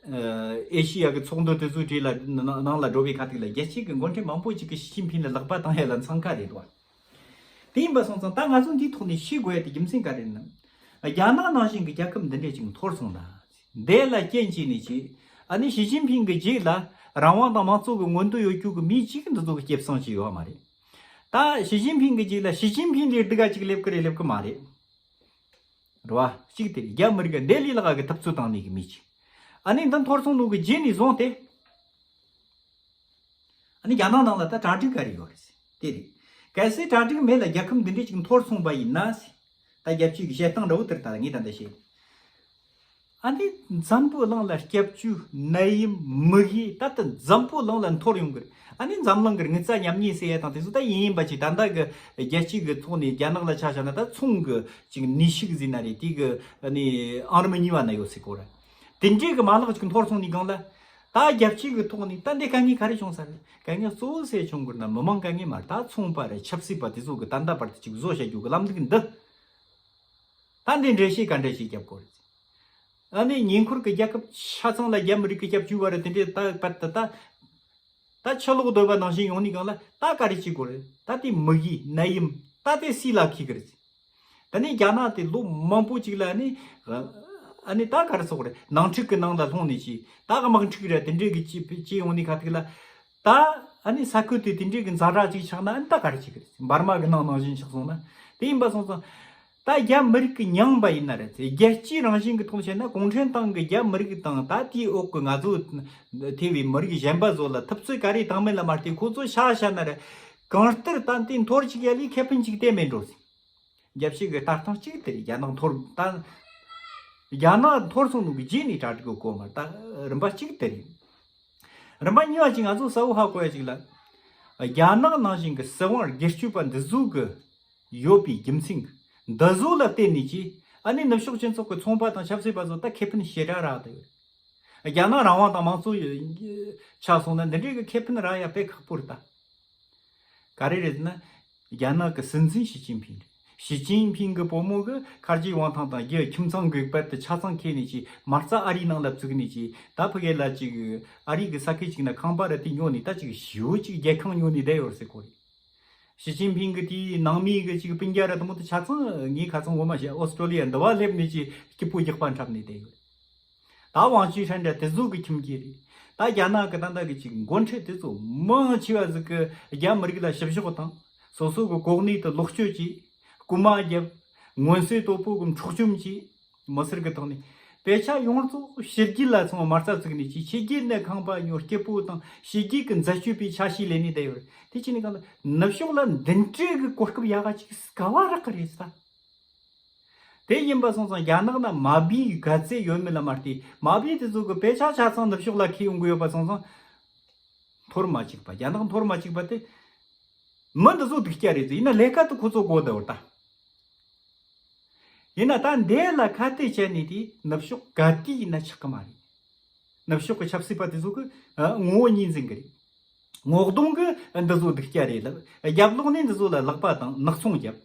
ཨ་ཨེ་ཤི་ཡ་གི་ཚོགས་འདུ་དེ་ཚོའི་གྲས་ལ་ནང་ནང་ལ་འགྲོ་བའི་ཁ་ཐུག་ལ་རྒྱལ་སྤྱི་གི་འགོ་ཁྲིད་མང་པོ་ཅིག་གིས་ཞི་ཅིན་ཕིན་ལ་ལག་པ་བཏང་ཡ་ལ་འཚང་ཁ་རེད་བ། དེ་ཡིན་པ་སོང་ཙང་ད་ང་ཚོ་འདིའི་ཐོག་ནས་ཤེས་དགོས་ཡ་དེ་རྒྱུ་མཚན་ག་རེ་ཡིན་ན། རྒྱ་ནག་ནང་བཞིན་གྱི་རྒྱལ་ཁབ་འདི་འདྲས་ཅིག་འཐོར་སོང་ད། འདི་ལ་རྐྱེན་བྱས་ནས་ཅིག་ཨ་ནི་ཞི་ཅིན་ཕིང་གི་རྗེས་ལ་རང་དབང་དང་མང་གཙོ་གི་མངོན་འདོད་ཡོད་རྒྱུ་གི་མི་གཅིག་འདི་ཚོ་གི་སྐྱེད་སྲིང་བྱས་ཡོད་མ་རེད། ད་ཞི་ཅིན་ཕིང་གི་རྗེས་ལ་ཞི་ཅིན་ཕིང་ལས་སྡུག་ག་ཅིག་སླེབས་ཀི་རེད་སླེབས་ཀི་མ་རེད། རེད་བ། གཅིག་དེ་རེད། རྒྱ་མི་རིགས་འདི་ལས་ལྷག་གི་འཐབ་རྩོད་བཏང་ནས་གི་མི་གཅིག་ཨ་ནི་འདི་འཐོར་སོང་ནོ་གི་རྗེས་ནས་བཟུང་སྟེ། ཨ་ནི་རྒྱ་ནག་ནང་ལ་ད་གྲ་སྒྲིག་ག་རེ་ཡོད་རེད། དེ་རེད། གལ་སྲིད་གྲ་སྒྲིག་མེད་ལ་རྒྱལ་ཁབ་འདི་འདྲས་ཅིག་འཐོར་སོང་པ་ཡིན་ན། ད་རྒྱལ་སྤྱིའི་གི་བཤད་སྟངས་འདྲ་བོ་དེར་ད་ངས་ད་ལྟ་བཤད། ཨ་ནི་འཛམ་བུ་གླིང་ལ་སྐྱབས་བཅོལ་ནད་ཡམས་མི་ཤེས་ད་ལྟ་འཛམ་བུ་གླིང་ལ་འཐོར་ཡོང་གི་རེད། ཨ་ནི་འཛམ་གླིང་གི་དངུལ་རྩ་ཉམས་ཉེས་ཟེར་ཡ་དང་དེ་ཚོ་ད་ཡིན་ཡིན་པ་ཅིག་ད་ལྟ་གི་རྒྱལ་སྤྱི་གི་ཐོག་ནས་རྒྱ་ནག་ལ་ཆ་བཞག་ན་ད་ཚོང་གི་ཅིག་ནུས་ཤུགས་ཟེར་ན་རེད། དེ་གི་ཨ་ནི་ཨང་རིམ་གཉིས་པ་ན་ཡོད་སྲིད་གོ་ར། དེ་འདྲའི་གི་མ་ལག་ཅིག་འཐོར་སོང་ནི་སྒང་ལ། ད་རྒྱལ་སྤྱི་གི་ཐོག་ནས་ད་འདི་དཀའ་ངལ་ག་རེ་བྱུང་ས་རེད། དཀའ་ངལ་གཙོ་བོ་ཟེར་བྱུང་དགོས་ན་མི་མང་དཀའ་ངལ་མ་རེད། ད་ཚོང་པ་རེད། ཆབ་སྲིད་པ་དེ་ཚོ་གི་ད་ལྟ་བར་དུ་ཅིག་བཟོ་བྱ་རྒྱུ་གི་ལམ་ལུགས་འདི། ད་འདི་འགྲེལ་བཤད་ག་འདྲ་ཞིག་རྒྱབ་དགོས་རེད། ཨ་ནི་ཉེ་འཁོར་གི་རྒྱལ་ཁབ་ཆ་ཚང་ལ་རྒྱ་མི་རིགས་ཀྱི་སྐྱབས་བཅོལ་བ་རེད། དེ་འདྲའི་ད་བར་དུ་ད། ད་ཕྱི་ལོགས་སྡོད་པ་ནང་བཞིན་ཡོང་ནི་སྒང་ལ་ད་ག་རེ་བྱེད་དགོས་རེད། ད་དེ་མི་གི་ནད་ཡམས་ད་དེ་སུས་ལ་ཁེལ་གི་རེད། ད་ནི་རྒྱ་ནག་དེ་ལོ་མང་པོ་ཅིག་ལ་ནི་ཨ་ནི་ད་ག་རེ་ཟེར་དགོས་རེད། ནང་འཁྲུག་གི་ནང་ལ་ལྷུང་ནས་ཅི་ད་དམག་འཁྲུག་རེད། དེ་འདྲའི་གི་ཅི་ཅི་ཡོང་ནི་ཁ་ཐུག་ལ་ད་ཨ་ནི་ས་ཁུལ་དེ་དེ་འདྲའི་གི་ཛ་དྲག་ཅིག་ཆགས་ན་ཨ་ནི་ད་ག་རེ་བྱེད་གི་རེད། འབར་མ་གི་ནང་ནང་བཞིན་ཆགས་སོང་ན། དེ་ཡིན་པ་སོང་ཙང་། ད་རྒྱ་མི་རིགས་ཀྱི་མྱངས་པ་ཡིན་ན་རེད། རྒྱལ་སྤྱིའི་རང་བཞིན་གྱི་ཐོག་བཤད་ན་གུང་ཁྲན་ཏང་གི་རྒྱ་མི་རིགས་དང་ད་དེའི་འོག་གི་ང་ཚོ་ཐེ་བའི་མི་རིགས་གཞན་པ་ཚོ་ལ་འཐབ་རྩོད་ག་རེ་བཏང་མིན་ལ་མ་ལྟོས་ཁོ་ཚོ་ཤ་ཤ་ན་རེད། གང་ལྟར་ད་དེ་འཐོར་ཅིག་ཡ་ལས་ཁེ་ཕན་ཅིག་དེ་མེད་འགྲོ་ཟིན། རྒྱལ་སྤྱི་གི་ལྟ་སྟངས་གཅིག་དེ་རེད། རྒྱ་ནག་འཐོར་ད་རྒྱ་ནག་འཐོར་སོང་ནོ་གི་རྗེས་ནས་གྲ་སྒྲིག་གི་གོ་མ་ད་རིམ་པ་གཅིག་དེ་རེད། རིམ་པ་གཉིས་པ་ཅིག་ང་ཚོ་གསལ་བོ་ཧ་གོ་ཡ་ཅིག་ལ། རྒྱ་ནག་ནང་བཞིན་གྱི་སྲིད་དབང་སྒེར་གཅོད་པ་འདི་ཚོ་གི་ཡོད་པའི་རྒྱུ་མཚན་གྱི་འདི་ཚོ་ལ་བརྟེན་ནས་ཀྱི་ཨ་ནི་ནུབ་ཕྱོགས་སྤྱི་ཚོགས་ཀྱི་ཚོང་པ་དང་ཆབ་སྲིད་པ་ཚོ་ད་ཁེ་ཕན་ཞེ་དྲག་རག་བསྡད་ཡོད། རྒྱ་ནག་རང་དབང་དང་མང་གཙོ་ཆགས་སོང་ན་འདི་འདྲའི་གི་ཁེ་ཕན་རག་ཡ་དཔེ་ཁག་པོ་རེད་ད། ག་རེ་རེད་ན། རྒྱ་ནག་གི་སྲིད་འཛིན་ཞི་ཅིན་ཕིང་རེད། ཞི་ཅིན་ཕིང་གི་བུ་མོ་གི་ཁ་རྗེ་དབང་ཐང་དང་རྒྱུ་ཁྱིམ་ཚང་གི་བར་དུ་ཆ་ཚང་ཁེལ་ནས་ཀྱི་མ་རྩ་ཨ་རིའི་ནང་ལ་བཙུགས་ནས་ཀྱི་ད་ཕ་གི་ལ་ཅིག་ཨ་རི་གི་ས་ཁུལ་ཅིག་ན་ཁང་པ་ར་དེ་ཉོ་ནས་ད་ཅིག་ཞེ་པོ་ཅིག་རྒྱལ་ཁང་ཉོ་ནས་བསྡད་ཡོད་ཟེར་གོ་རེད། ཞི་ཅིན་ཕིང་གི་དེའི་ནང་མི་གི་ཅིག་སྤུན་ཀྱག་ར་དེ་མོ་དེ་ཆ་ཚང་ངའི་ཁ་ཚང་ངོ་མ་བཤད་ཨོ་སི་ཀྲོ་ལི་ཡ་འདི་བ་སླེབས་ནས་ཅིག་སྐྱིད་པོ་རྒྱག་པ་འཁྲབ་ནས་བསྡད་ཡོད། ད་ཝང་ཅུན་ཧྲན་འདྲ་དེ་ཚོ་གི་ཁྱིམ་རྒྱུད་རེད། ད་རྒྱ་ནག་གི་ད་ལྟ་གི་ཅིག་འགོ་ཁྲིད་དེ་ཚོ་མང་ཆེ་བ་ཟིག་གི་རྒྱ་མི་རིགས་ལ་བཤུ་གཞོག་དང་། སོ་སོ་གི་གོ་གནས་དེ་ལོག་སྤྱོད་ཀྱིས་རྐུ་མ་རྒྱབ། མངོན་གསལ་དོད་པོ་གི་འཕྲོག་བཅོམ་གྱིས། མི་སེར་གི་ཐོག་ནས་དཔེ་ཆ་ཡོངས་རྫོགས་ཕྱི་རྒྱལ་ལ་སོང་བ་མ་རྩ་བཙུགས་ནས་ཀྱི་ཕྱི་རྒྱལ་ནས་ཁང་པ་ཉོ། སྐྱིད་པོ་དང་ཕྱི་རྒྱལ་གི་འཛད་སྤྱོད་པའི་ཆ་ཤས་ལེན་ནས་བསྡད་ཡོད་རེད། དེ་ཅི་ནས་གང་ལ་ནུབ་ཕྱོགས་ལ་འདི་འདྲའི་གི་གོ་སྐབས་ཡག་ག་ཅིག་ག་བ་རག་གི་རེད་ས། དེ་ཡིན་པ་སོང་ཙང་རྒྱ་ནག་ན་མ་བིའི་ག་ཚད་ཡོད་མེད་ལ་མ་ལྟོས། མ་བི་དེ་ཚོ་གི་དཔེ་ཆ་ཆ་ཚང་ནུབ་ཕྱོགས་ལ་ཁྱེར་ཡོང་གི་ཡོད་པ་སོང་ཙང་། འཐོར་མ་བཅུག་པ། རྒྱ་ནག་འཐོར་མ་བཅུག་པ་དེ་མི་འདི་ཚོ་སྡུག་སྐྱ་རེད་ཟེར། ཡིན་ན་ལས་ཀ་དེ་ཁོ་ཚོ་དགོས་བསྡད་ཡོད་ད། ཡིན་ན་ད་འདི་ལ་ཁ་གཏད་བྱས་ནས་དེ་ནུབ་ཕྱོགས་ག་དུས་ཡིན་ན་ཆགས་གི་མ་རེད། ནུབ་ཕྱོགས་ཀྱི་ཆབ་སྲིད་པ་དེ་ཚོ་གི་ཨ་ངོ་བོ་གཉིས་འཛིན་གི་རེད། ངོ་གདོང་གི་འདི་ཚོ་སྡུག་སྐྱ་རེད་ལབ། རྒྱབ་ལོགས་ནས་འདི་ཚོ་ལ་ལག་པ་དང་ནག་ཚོང་རྒྱབ།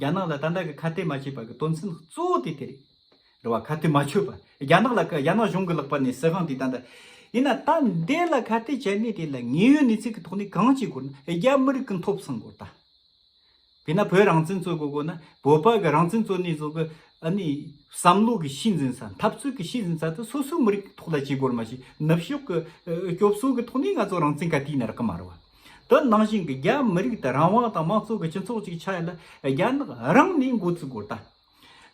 རྒྱ་ནག་ལ་ད་ལྟ་གི་ཁ་གཏད་མ་བྱས་པ་གི་དོན་ཚན་གཙོ་བོ་དེ་དེ་རེད། རེད་བ། ཁ་གཏད་མ་ཆོད་པ། རྒྱ་ནག་ལ་ཁ་རྒྱ་ནག་གཞུང་གི་ལག་པ་ནས་སྲིད་དབང་དེ་ད་ལྟ། ཡིན་ན་ད་འདི་ལ་ཁ་གཏད་བྱས་ནས་དེ་ལ་དངོས་ཡོད་གནས་ཚུལ་གི་ཐོག་ནས་གང་བྱེད་དགོས་ན་རྒྱ་མི་རིགས་གི་འཐོབ་སང་དགོས་ད། དཔེར་ན་བོད་རང་བཙན་རྩོད་དགོས་དགོས་ན་བོད་པ་གི་རང་བཙན་རྩོད་ནས་བཟོ་གི་ཨ་ནི་བསམ་བློ་གི་གཞི་འཛིན་ས། འཐབ་རྩོད་གི་གཞི་འཛིན་ས་དེ་སོ་སོའི་མི་རིགས་ཐོག་ལ་བྱེད་དགོས་རེད། མ་གཞི་ནུབ་ཕྱོགས་གི་ཨ་སྐྱོབ་གསོ་གི་ཐོག་ནས་ང་ཚོ་རང་བཙན་ག་དུས་ཡིན་ན་རག་གི་མ་རེད་བ། དེ་ནང་བཞིན་གི་རྒྱ་མི་རིགས་དེ་རང་དབང་དང་དམངས་གཙོ་གི་སྤྱི་ཚོགས་ཅིག་ཆགས་ཡ་ལ་རྒྱ་ནག་རང་ནས་འགོ་བཙུགས་དགོས་ད།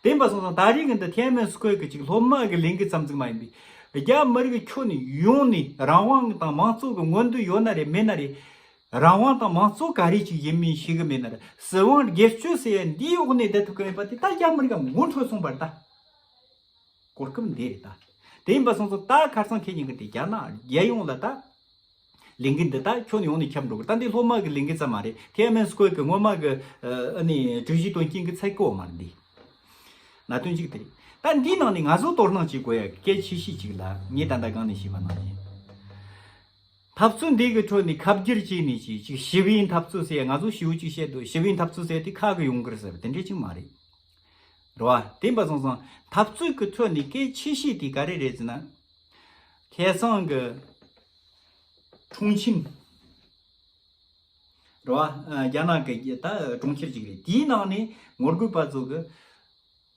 དེ་ཡིན་པ་སོང་ཙང་ད་རེས་གི་འདི་ཐེན་ཨན་མེན་སྐོར་གི་ཅིག་སློབ་མ་གི་ལས་འགུལ་ཙམ་ཟིག་མ་ཡིན་པའི། རྒྱ་མི་རིགས་ཁྱོན་ཡོངས་ནས་རང་དབང་དང་དམངས་གཙོ་གི་མངོན་འདོད་ཡོད་ན་རེད། མེད་ན་རེད། རང་དབང་དང་དམངས་གཙོ་ག་རེ་ཅིག་ཡིན་མིན་ཤེས་གི་མེད་ན་རེད། སྲིད་དབང་སྒེར་གཅོད་ཟེར་ཡ་འདིའི་འོག་ནས་བསྡད་ཐུབ་གི་མེད་པ་དེ་ད་རྒྱ་མི་རིགས་ཀ་མགོ་འཕྲོད་སོང་བ་རེད་ད། གོ་སྐབས་འདི་རེད་ད། དེ་ཡིན་པ་སོང་ཙང་ད་ཁ་སང་ཁེ་ཉིན་གི་དེ་རྒྱ་ནག་རྒྱལ་ཡོངས་ལ་ད་ལས་འགུལ་འདི་ད་ཁྱོན་ཡོངས་ནས་ཁྱབ་འགྲོ་གི། ད་འདི་སློབ་མ་གི་ལས་འགུལ་ཙམ་མ་རེད། ཐེན་ཨན་མེན་སྐོར་གི་སྔོན་མ་གི་ཨ་ནི་གྲོས་གཞི་དོན་རྐྱེན་གི་ཚད་གོ་མ་རེད་འདི། གནད་དོན་གཅིག་དེ་རེད། ད་འདིའི་ནང་ནས་ང་ཚོ་དོ་སྣང་བྱེད་དགོས་ཡ་གི་གལ་ཆེ་ཤོས་གཅིག་ལ་ངས་ད་ལྟ་གང་ནས་ཞུས་པ་ནང་བཞིན། འཐབ་རྩོད་འདི་གི་ཁྲོད་ནས་ཁ་བསྒྱུར་བྱས་ནས་ཅིག་ཅིག་ཞི་བའི་འཐབ་རྩོད་ཟེར་ཡ། ང་ཚོ་ཞི་བ་ཅིག་བཤད་འདུག་ཞི་བའི་འཐབ་རྩོད་ཟེར་དེ་ཁ་གི་ཡོང་གི་རེད་ཟེར་བ་དེ་འདྲས་ཅིག་མ་རེད། རེད་བ། དེ་ཡིན་པ་སོང་ཙང་འཐབ་རྩོད་ཀྱི་ཁྲོད་ནས་གལ་ཆེ་ཤོས་དེ་ག་རེ་རེད་ཟེར་ན། ཁ་སང་གི་ཁྲུང་ཆིན། རེད་བ། ཨ་རྒྱ་ནག་གི་ད་གྲོང་ཁྱེར་ཅིག་རེད། དེའི་ནང་ནས་ངོ་རྒོལ་པ་ཚོ་གི་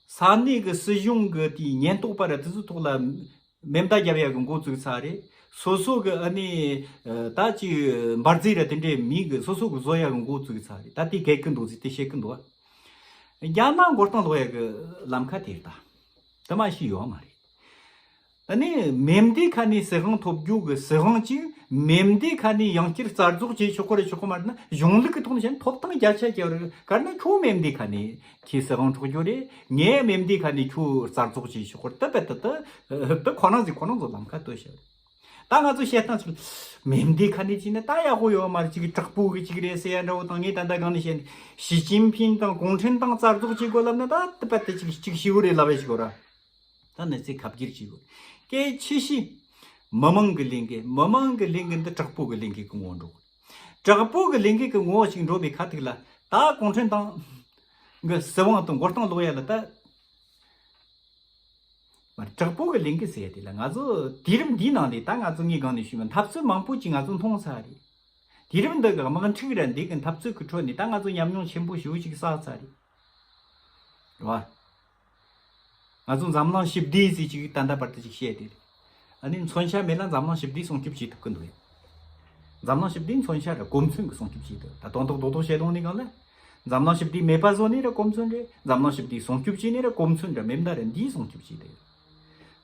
ས་གནས་ཀྱི་སྲིད་གཞུང་གི་དེའི་ཉེན་རྟོག་པ་ར་དེ་ཚོའི་ཐོག་ལ་མེ་མདའ་རྒྱབ་ཡ་གི་འགོ་བཙུགས་ཚར་རེད། སོ་སོ་གི་ཨ་ནི་ད་ཅིག་འབར་རྫས་ར་དེ་འདྲའི་མི་གི་སོ་སོ་གི་བཟོ་ཡ་གི་འགོ་བཙུགས་ཚར་རེད། ད་དེ་གལ་གི་འདུག་ཟེར་དེ་བཤད་གི་འདུག་རྒྱ་ནག་མགོ་རྟིང་སློག་ཡ་གི་ལམ་ཁ་དེ་རེད་ད། དེ་མ་ཤི་ཡོད་མ་རེད། ཨ་ནི་མེ་མདའི་ཁ་ནས་སྲིད་དབང་ཐོབ་རྒྱུ་གི་སྲིད་དབང་ཅིག་མེ་མདའི་ཁ་ནས་ཡང་བསྐྱར་རྩ་རྫོགས་བྱེད་ཆོག་གི་རེད་ཆོག་གི་མ་རེད་ན། གཞུང་ལུགས་ཀྱི་ཐོག་ནས་བཤད་ན་ཐོབ་ཐང་བརྒྱ་ཆ་བརྒྱ་རེད། གལ་ན་ཁྱོད་མེ་མདའི་ཁ་ནས་ཁྱེད་སྲིད་དབང་འཕྲོག་རྒྱུ་རེད། ངས་མེ་མདའི་ཁ་ནས་ཁྱོད་རྩ་རྫོགས་བྱེད་ཆོག་གི་རེད། དེ་བས་དེ་དེ་དེ་ཁོ་རང་ཚོ་ལམ་ཁ་གཏོད་བྱ་རེད། ད་ང་ཚོ་བཤད་སྟངས་ཚུལ་མེ་མདའི་ཁ་ནས་བྱས་ན་ད་ཡག་པོ་ཡོད་མ་རེད། ཅིག་དྲག་པོ་གི་ཅིག་རེད་ཟེར་ཡ་འདྲ་བོ་དང་། ངས་ད་ལྟ་གང་ནས་བཤད་ན་ཞི་ཅིན་ཕིན་དང་གུང་ཁྲན་ཏང་རྩ་རྫོགས་བྱེད་དགོས་ལབ་ན་ད་དེ་བས་དེ་ཅིག་ཅིག་ཞིའུ་རེད་ལབ་བས་ཞིག་གོ་ར། ད་གནས་ཚུལ་ཁ་བསྒྱུར་བྱེད་དགོས། གལ་ཆེ་ཤོས་མི་མང་གི་ལས་འགུལ། མི་མང་གི་ལས་འགུལ་འདི་དྲག་པོ་གི་ལས་འགུལ་གི་ངོ་འགྲོ། དྲག་པོ་གི་ལས་འགུལ་གི་ངོ་ཞིག་འགྲོ་བའི་ཁ་ཐུག་ལ་ད་གུང་ཁྲན་ཏང་གི་སྲིད་དབང་དུ་མགོ་རྟིང་སློག་ཡ་ལ་ད། མ་དྲག་པོ་གི་ལས་འགུལ་ཟེར་ཡ་དེ་ལ་ང་ཚོ་དུས་རིམ་འདིའི་ནང་ནས་ད་ང་ཚོ་ངས་གང་ནས་ཞུས་པ་འཐབ་རྩོད་མང་པོ་ཅིག་ང་ཚོ་མཐོང་ཚར་རེད། དུས་རིམ་འདི་གི་དམག་འཁྲུག་ར་འདི་གི་འཐབ་རྩོད་གི་ཁྲོད་ནས་ད་ང་ཚོ་ཉམས་མྱོང་ཆེན་པོ་ཞེ་པོ་ཅིག་བསགས་ཚར་རེད། རེད་བ། ང་ཚོ་འཛམ་གླིང་ཞི་བདེ་ཟེར་ཅིག་ད་ལྟ་བར་དུ་ཅིག་བཤད་དེ་རེད། ཨ་ནི་མཚོན་ཆ་མེད་ལ་འཛམ་གླིང་ཞི་བདེ་སྲུང་སྐྱོབ་བྱེད་ཐུབ་ཀྱི་འདུག་འཛམ་གླིང་ཞི་བདེ་མཚོན་ཆ་ར་གོ་མཚོན་གྱི་སྲུང་སྐྱོབ་བྱེད་དུ་ད་དོན་དག་རྡོག་རྡོག་བཤད་ལོང་ནི་གང་ལ། འཛམ་གླིང་ཞི་བདེ་མེད་པ་བཟོ་ནི་ར་གོ་མཚོན་རེད། འཛམ་གླིང་ཞི་བདེ་སྲུང་སྐྱོབ་བྱེད་ནི་ར་གོ་མཚོན་ར་མེ་མདའ་ར་འདིའི་སྲུང་སྐྱོབ་བྱེད་དུ།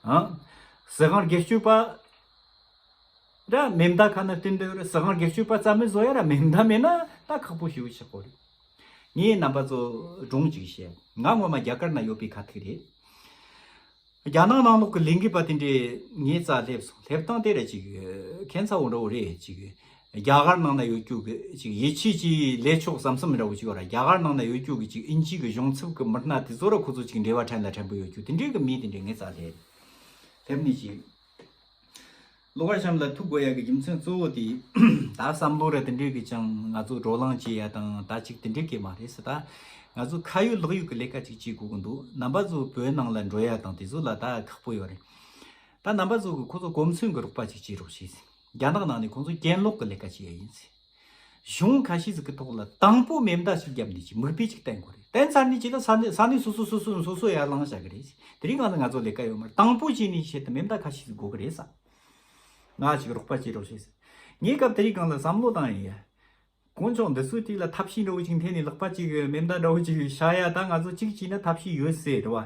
ཨང་། སྲིད་དབང་སྒེར་གཅོད་པ་ར་མེ་མདའ་ཁ་ན་བསྟན་དུ་ར། སྲིད་དབང་སྒེར་གཅོད་པ་རྩ་མེད་བཟོ་ཡ་ར་མེ་མདའ་མེད་ན་ད་ཁག་པོ་ཞེ་པོ་ཆགས་གོ་རེད། ངས་རྣམ་པ་ཚོ་སྒྲུང་ཅིག་བཤད། ང་སྔོན་མ་རྒྱ་གར་ན་ཡོད་པའི་ཁ་ཐུག་རེད། རྒྱ་ནག་ནང་ལོགས་ཀྱི་ལས་འགུལ་པ་དེ་འདྲས་ངའི་རྩར་སླེབས་སོང་། སླེབས་སྟངས་དེ་ར་ཅིག་ཁྱད་མཚར་བོ་འདྲ་བོ་རེད། ཅིག་རྒྱ་གར་ནང་ན་ཡོད་རྒྱུ་གི་ཅིག་ཡིད་ཆེས་ཀྱིས་ལས་ཆོག་བསམ་བསམ་འདྲ་བོ་ཅིག་ཡོད་ར། རྒྱ་གར་ནང་ན་ཡོད་རྒྱུ་གི་ཅིག་ཨིན་ཇི་གི་གཞུང་ཚབ་ཀྱི་མི་སྣ་དེ་ཚོ་ར་ཁོ་ཚོ་ཅིག་འབྲེལ་བ་ཕྲན་ལ་ཕྲན་བུ་ཡོད་རྒྱུ་དེ་འདྲས་ཀྱི་མི་དེ་འདྲས་ངའི་རྩར་སླེབས། སླེབས་ནས་ཅིག་གློ་བར་གཤམ་ལ་ཐུག་དགོས་ཡ་གི་རྒྱུ་མཚན་གཙོ་བོ་དེ་ད་བསམ་བློ་ར་དེ་འདྲས་ཀྱི་ཅང་ང་ཚོ་བགྲོ་གླེང་བྱེད་ཡ་དང་ད་ཅིག་དེ་འདྲས་ཀྱི་མ་རེད་ཟེར། ད་ང་ཚོ་ཁ་ཡོད་ལག་ཡོད་ཀྱི་ལས་ཀ་ཅིག་བྱེད་དགོས་ཀྱི་འདུག་རྣམ་པ་ཚོ་བོད་ནང་ལ་འགྲོ་ཡ་དང་དེ་ཚོ་ལ་ད་ཁག་པོ་ཡོད་རེད། ད་རྣམ་པ་ཚོ་གི་ཁོ་ཚོ་གོ་མཚོན་གི་རོགས་པ་ཅིག་བྱེད་རོགས་བྱེད་ཟེར། རྒྱ་ནག་ནང་ནས་ཁོང་ཚོ་གྱེན་ལོག་གི་ལས་ཀ་བྱེད་ཡ་ཡིན་ཟེར། གཞུང་ཁ་ཤས་ཟིག་གི་ཐོག་ལ་དང་པོ་མེ་མདའ་ཞིག་བརྒྱབ་ནས་ཅིག་མིག་དཔེ་ཅིག་བསྟན་དགོས་རེད། བསྟན་ཚར་ནས་ཅིག་ལ་ས་གནས་ས་གནས་སོ་སོ་སོ་སོ་སོ་སོ་ཡར་ལངས་བྱ་གི་རེད། དེ་རིང་ང་ཚོ་ང་ཚོ་ལས་ཀ་ཡོད་མ་རེད། དང་པོ་བྱས་ནས་ཆེད་དུ་མེ་མདའ་ཁ་ཤས་ཟིག་དགོས་གི་རེད་ས། ང་ཅིག་རོགས་པ་བྱེད་རོགས་བྱེད་ས། ངས་སྐབས་དེ་རིང་སྒང་ལ་བསམ་བློ་བཏང་ཡིན་ཡ། དཀོན་མཆོག་འདི་ཚོའི་དུས་ལ་ཐབས་ཤེས་འདྲ་བོ་ཅིག་འཐེན་ནས་ལག་པ་ཅིག་མེ་མདའ་འདྲ་བོ་ཅིག་བྱ་ཡ། ད་ང་ཚོ་གཅིག་བྱས་ན་ཐབས་ཤེས་ཡོད་ཟེར་རེད་བ།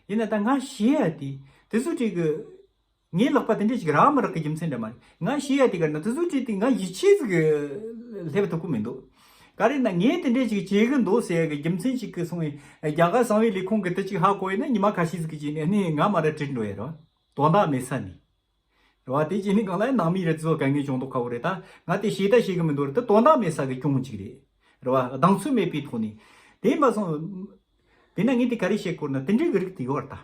ཡིན་ན་ད་ང་བཤད་ཡ་དེ་དེ་ཚོ་ཅིག་གི་ངའི་ལག་པ་དེ་འདྲས་ཅིག་རག་མི་རག་གི་རྒྱུ་མཚན་འདྲ་མ་རེད། ང་བཤད་ཡ་དེ་ག་ན་དེ་ཚོ་ཅིག་དེ་ང་ཡིད་ཆེས་ཟིག་སླེབས་ཐུབ་ཀི་མི་འདུག་ག་རེ་ན་ངས་དེ་འདྲས་ཅིག་བྱེད་གི་འདུག་ཟེར་ཡ་གི་རྒྱུ་མཚན་ཅིག་གི་སོང་བས་རྒྱ་གར་གསང་བའི་ལས་ཁུངས་གི་དེ་ཅིག་ཧ་གོ་ཡིན་ན་ཉི་མ་ཁ་ཤས་ཟིག་གི་རྗེས་ནས་ནི་ང་མ་ར་བྲིས་འགྲོ་ཡ་རེད་བ། དོན་དག་མེད་ས་ནས། རེད་བ། དེ་བྱས་ནས་གང་ལ་ནང་མི་རེ་ཚོ་དཀའ་ངལ་བྱུང་མདོག་ཁ་བོ་རེད། ད་ང་དེ་ཤེས་ད་ཤེས་གི་མི་འདུག་རེད། ད་དོན་དག་མེད་ས་གི་གྱོང་གཅིག་རེད། རེད་བ། གདེང་ཚོད་མེད་པའི་ཐོག་ནས། དེ་ཡིན་པ་སོང་། དེ་ན་ངས་དེ་ག་རེ་བཤད་དགོས་ན་དེ་འདྲའི་གི་རིགས་དེ་ཡོད་རེད་ད།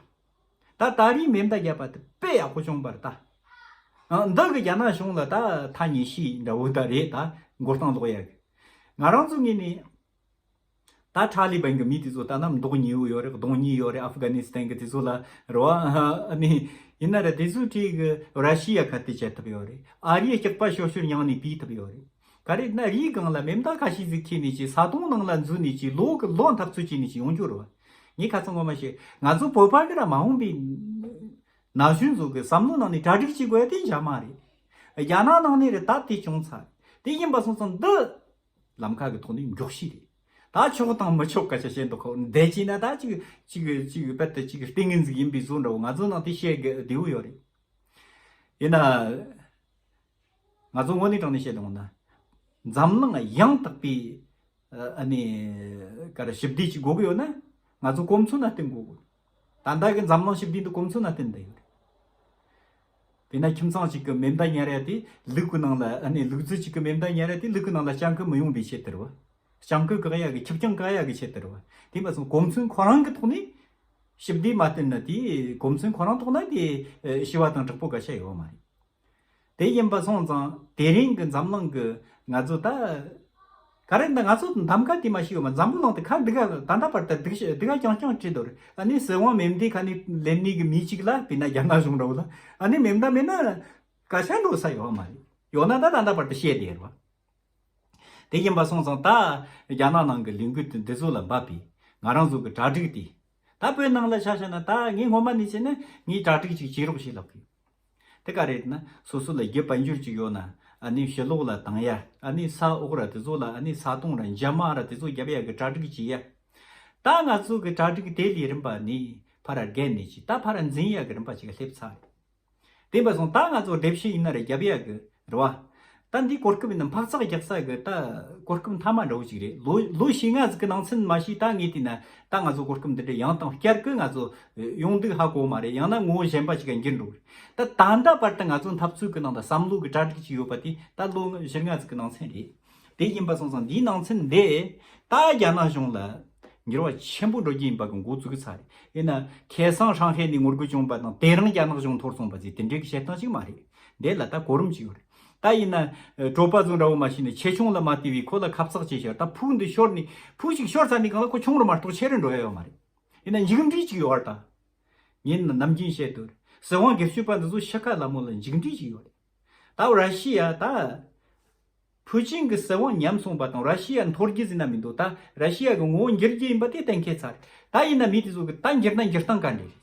ད་ད་རེས་མེ་མདའ་བརྒྱབ་པ་དེ་དཔེ་ཡག་པོ་བྱུང་བ་རེད་ད། ཨ། འདི་གི་རྒྱ་ནག་གཞུང་ལ་ད་ཐ་སྙད་ཤེས་འདྲ་བོ་ད་རེད་ད། མགོ་རྟིང་སློག་ཡ་གི། ང་རང་ཚོ་ངོས་ནས། ད་ཁྲ་ལི་བན་གི་མི་དེ་ཚོ་ད་ནམ་མདོག་ཉེས་པོ་ཡོད་རེད། གདོང་ཉེས་ཡོད་རེད། ཨ་ཧྥི་ག་ནི་སི་ཐན་གི་དེ་ཚོ་ལ་རེད་བ། ཨ་ནི་ཡིན་ན་ར་དེ་ཚོའི་གྲས་གི་ར་ཤི་ཡ་ཁ་གཏད་བཅད་ཐུབ་ཡོད་རེད། ཨ་རིའི་སྐྱག་པ་ཤོར་ཤོར་མྱངས་ནས་ཕུད་ཐུབ་ཡོད་རེད། ག་རེ་ན་རིའི་སྒང་ལ་མེ་མདའ་ཁ་ཤས་ཟིག་ཁྱེར་ནས་ཅིག་ས་དོང་ནང་ལ་འཛུལ་ནས་ཅིག་ལོ་གི་ལོ་འཐབ་རྩོད་བྱས་ནས་ཅིག་ཡོང་རྒྱུ་རེད་བ། ངས་ཁ་ཚང་ངོ་མ་བཤད། ང་ཚོ་བོད་པ་གི་ར་མ་འོངས་པའི་ན་གཞོན་ཚོ་གི་བསམ་བློ་ནང་ནས་གྲ་སྒྲིག་བྱེད་དགོས་ཡ་དེ་འཇག་མ་རེད། རྒྱ་ནག་ནང་ནས་རེད་ད་དེ་བྱུང་ཚར། དེ་ཡིན་པ་སོང་ཙང་འདི། ལམ་ཁ་གི་ཐོག་ནས་མགྱོགས་ཤོས་རེད། ད་ཆོག་དང་མི་ཆོག་སྐད་ཆ་བཤད་འདུག་ཁོ་འདས་ཀྱིས་ན་ད་ཅིག་ཅིག་ཅིག་རྦད་དེ་ཅིག་ལྟས་ངན་ཟིག་ཡིན་པའི་བཟོ་འདྲ་བོ་ང་ཚོ་ནང་དེ་བཤད་དགོས་བདེ་བོ་ཡོད་རེད། ཡིན་ན། ང་ཚོ་དངོས་གནས་དྲང་གནས་བཤད་དང་ན། འཛམ་གླིང་ཡང་དག་པའི་ཨ་ནི་ག་རེ་ཞི་བདེ་ཅིག་དགོས་ཀྱི་ཡོད་ན། ང་ཚོ་གོ་མཚོན་ལ་བརྟེན་དགོས་གི། ད་ལྟ་གི་འཛམ་གླིང་ཞི་བདེ་འདི་གོ་མཚོན་ལ་བརྟེན་བསྡད་ཡོད་རེད། དཔེར་ན་ཁྱིམ་ཚང་གཅིག་གི་མེ་མདའ་ཉར་ཡ་དེ་ལུག་གི་ནང་ལ་ཨ་ནི་ལུག་རྫི་གཅིག་གི་མེ་མདའ་ཉར་ཡ་དེ་ལུག་གི་ནང་ལ་སྤྱང་ཀི་མི་ཡོང་པའི་ཆེད་དུ་རེད་བ། སྤྱང་ཀི་བཀག་ཡ་གི་ཁྱི་སྤྱང་བཀག་ཡ་གི་ཆེད་དུ་རེད་བ། དེ་མ་སོང་གོ་མཚོན་ཁོ་རང་གི་ཐོག་ནས་ཞི་བདེ་མ་བསྟན་ན་དེ་གོ་མཚོན་ཁོ་རང་ཐོག་ན་དེ་ཞི་བ་དང་དྲག་པོ་ག་ཤ་ཡོད་མ་རེད། དེ་ཡིན་པ་སོང་ཙང་དེ་རིང་གི་འཛམ་གླིང་གི་ང་ཚོ་ད། ག་རེ་ད་ང་ཚོ་གདམ་ག་དེ་མ་ཤེས་ཡོད་མ། འཛམ་བུ་གླིང་དེ་ཁ་འདི་ག་ད་ལྟ་བར་དུ་སྡུག་སྡུག་ག་རྐྱང་རྐྱང་བྲིས་འདུག་རེད། ཨ་ནི་སྲིད་དབང་མེ་མདའི་ཁ་ནས་ལེན་ནི་གི་མི་གཅིག་ལ་དཔེར་ན་རྒྱ་ནག་གཞུང་འདྲ་བོ་ལ་ཨ་ནི་མེ་མདའ་མེད་ན་ག་ཤ་འགྲོ་ས་ཡོད་མ་རེད། ཡོད་ན་ད་ད་ལྟ་བར་དུ་བཤད་བསྡད་རེད་བ། དེ་ཡིན་པ་སོང་ཙང་ད་རྒྱ་ནག་ནང་གི་ལས་འགུལ་དེ་འདི་ཚོ་ལ་འབབ་པའི་ང་རང་ཚོ་གི་གྲ་སྒྲིག་དེ། ད་བོད་ནང་ལ་ཆ་བཞག་ན་ད་ངས་སྔོན་མ་ནས་བྱས་ན་ངས་གྲ་སྒྲིག་ཅིག་བྱེད་རོགས་བྱེད་ལབ་གི་ཡོད། དེ་ག་རེད་ན་སོ་སོ་ལ་རྒྱུ་དཔལ་འབྱོར་ཅིག་ཡོད་ན་ཨ་ནི་ཕྱི་ལོགས་ལ་བཏང་ཡ། ཨ་ནི་ས་འོག་ར་དེ་ཚོ་ལ་ཨ་ནི་ས་དོང་ར་འཇབ་མ་ར་དེ་ཚོ་རྒྱབ་ཡ་གི་གྲ་སྒྲིག་བྱེད་ཡ། ད་ང་ཚོ་གི་གྲ་སྒྲིག་དེ་ལས་རིམ་པ་ནི་ཕར་ར་བརྒལ་ནས་ཅིག་ད་ཕར་ར་འཛིན་ཡ་གི་རིམ་པ་ཅིག་སླེབས་ཚར་རེད། དེ་འབའ་སོང་ད་ང་ཚོ་སྡེབ་བཤད་ཡིན་ན་ར་རྒྱབ་ཡ་གི་རེད་བ། ད་འདི་གོ་སྐབས་ཡིན་ན་འཕག་འཚག་རྒྱག་ས་གི་ད་གོ་སྐབས་མཐའ་མ་འདྲ་བོ་ཅིག་རེད། ལོ་ལོ་བཞི་ལྔ་ཟིག་གི་ནང་ཚུན་མ་ཤེས་ད་ངས་བལྟས་ན་ད་ང་ཚོ་གོ་སྐབས་འདི་འདྲ་ཡང་དང་བསྐྱར་གི་ང་ཚོ་ཡོང་འདུག་ཧ་གོ་མ་རེད། ཡང་ན་ངོ་བོ་གཞན་པ་ཅིག་ག་འགྱུར་འགྲོ་གི་རེད། ད་ད་ལྟ་བར་དུ་ང་ཚོ་འཐབ་རྩོད་གི་ནང་དུ་བསམ་བློ་གི་གྲ་སྒྲིག་ཅིག་ཡོད་པ་དེ་ད་ལོ་བཞི་ལྔ་ཟིག་གི་ནང་ཚུན་རེད། དེ་ཡིན་པ་སོང་ཙང་འདིའི་ནང་ཚུན་འདི་ད་རྒྱ་ནག་གཞུང་ལ་འགྱུར་བ་ཆེན་པོ་འགྲོ་རྒྱུ་ཡིན་པ་གི་འགོ་བཙུགས་ཚར་རེད། ཡིན་ན་ཁ་སང་ཧྲང་ཧའེ་ནས་ངོ་རྒོལ་བྱུང་བ་དང་དེ་རིང་རྒྱ་ནག་གཞུང་འཐོར་སོང་བ་ཟེར་དེ་འདྲའི་གི་བཤད་སྟངས་ཅིག་མ་རེད། འདི་ལ་ད་གོ་རིམ་ཅིག་ཡོད་རེད། ད་ཡིན་ན་གྲོད་པ་ཚོ་འདྲ་བོ་མ་ཤེས་ནས་ཆེ་ཆུང་ལ་མ་བལྟས་པའི་ཁོ་ལ་ཁབ་གཙག་ཅིག་བཤད། ད་ཕུག་འདི་ཤོར་ནས་ཕུག་ཅིག་ཤོར་ཚར་ནས་གང་ལ་ཁོ་ཆུང་རུ་མ་གཏོགས་ཆེ་རུ་འགྲོ་ཡ་ཡོད་མ་རེད། ཡིན་ན་མཇུག་འབྲས་ཅིག་ཡོད་རེད་ད། ངས་ནམ་རྒྱུན་བཤད་དོ། སྲིད་དབང་སྒེར་གཅོད་པ་འདི་ཚོ་ཤི་ཁ་ལ་མོ་ལ་མཇུག་འབྲས་ཅིག་ཡོད་རེད། ད་ར་ཤི་ཡ་ད། ཕུའུ་ཅིན་གྱི་སྲིད་དབང་ཉམས་སོང་བ་དང་ར་ཤི་ཡ་འཐོར་རྒྱུ་ཟིན་ན་མི་འདུག་ད་ར་ཤི་ཡ་གི་ངོ་བོ་འགྱུར་རྒྱུ་ཡིན་པ་དེ་གཏན་འཁེལ་ཚར། ད་ཡིན་ན་མི་དེ་ཚོ་གི་ད་འགྱུར་ན་འགྱུར་སྟངས་ག་འདྲ་རེད།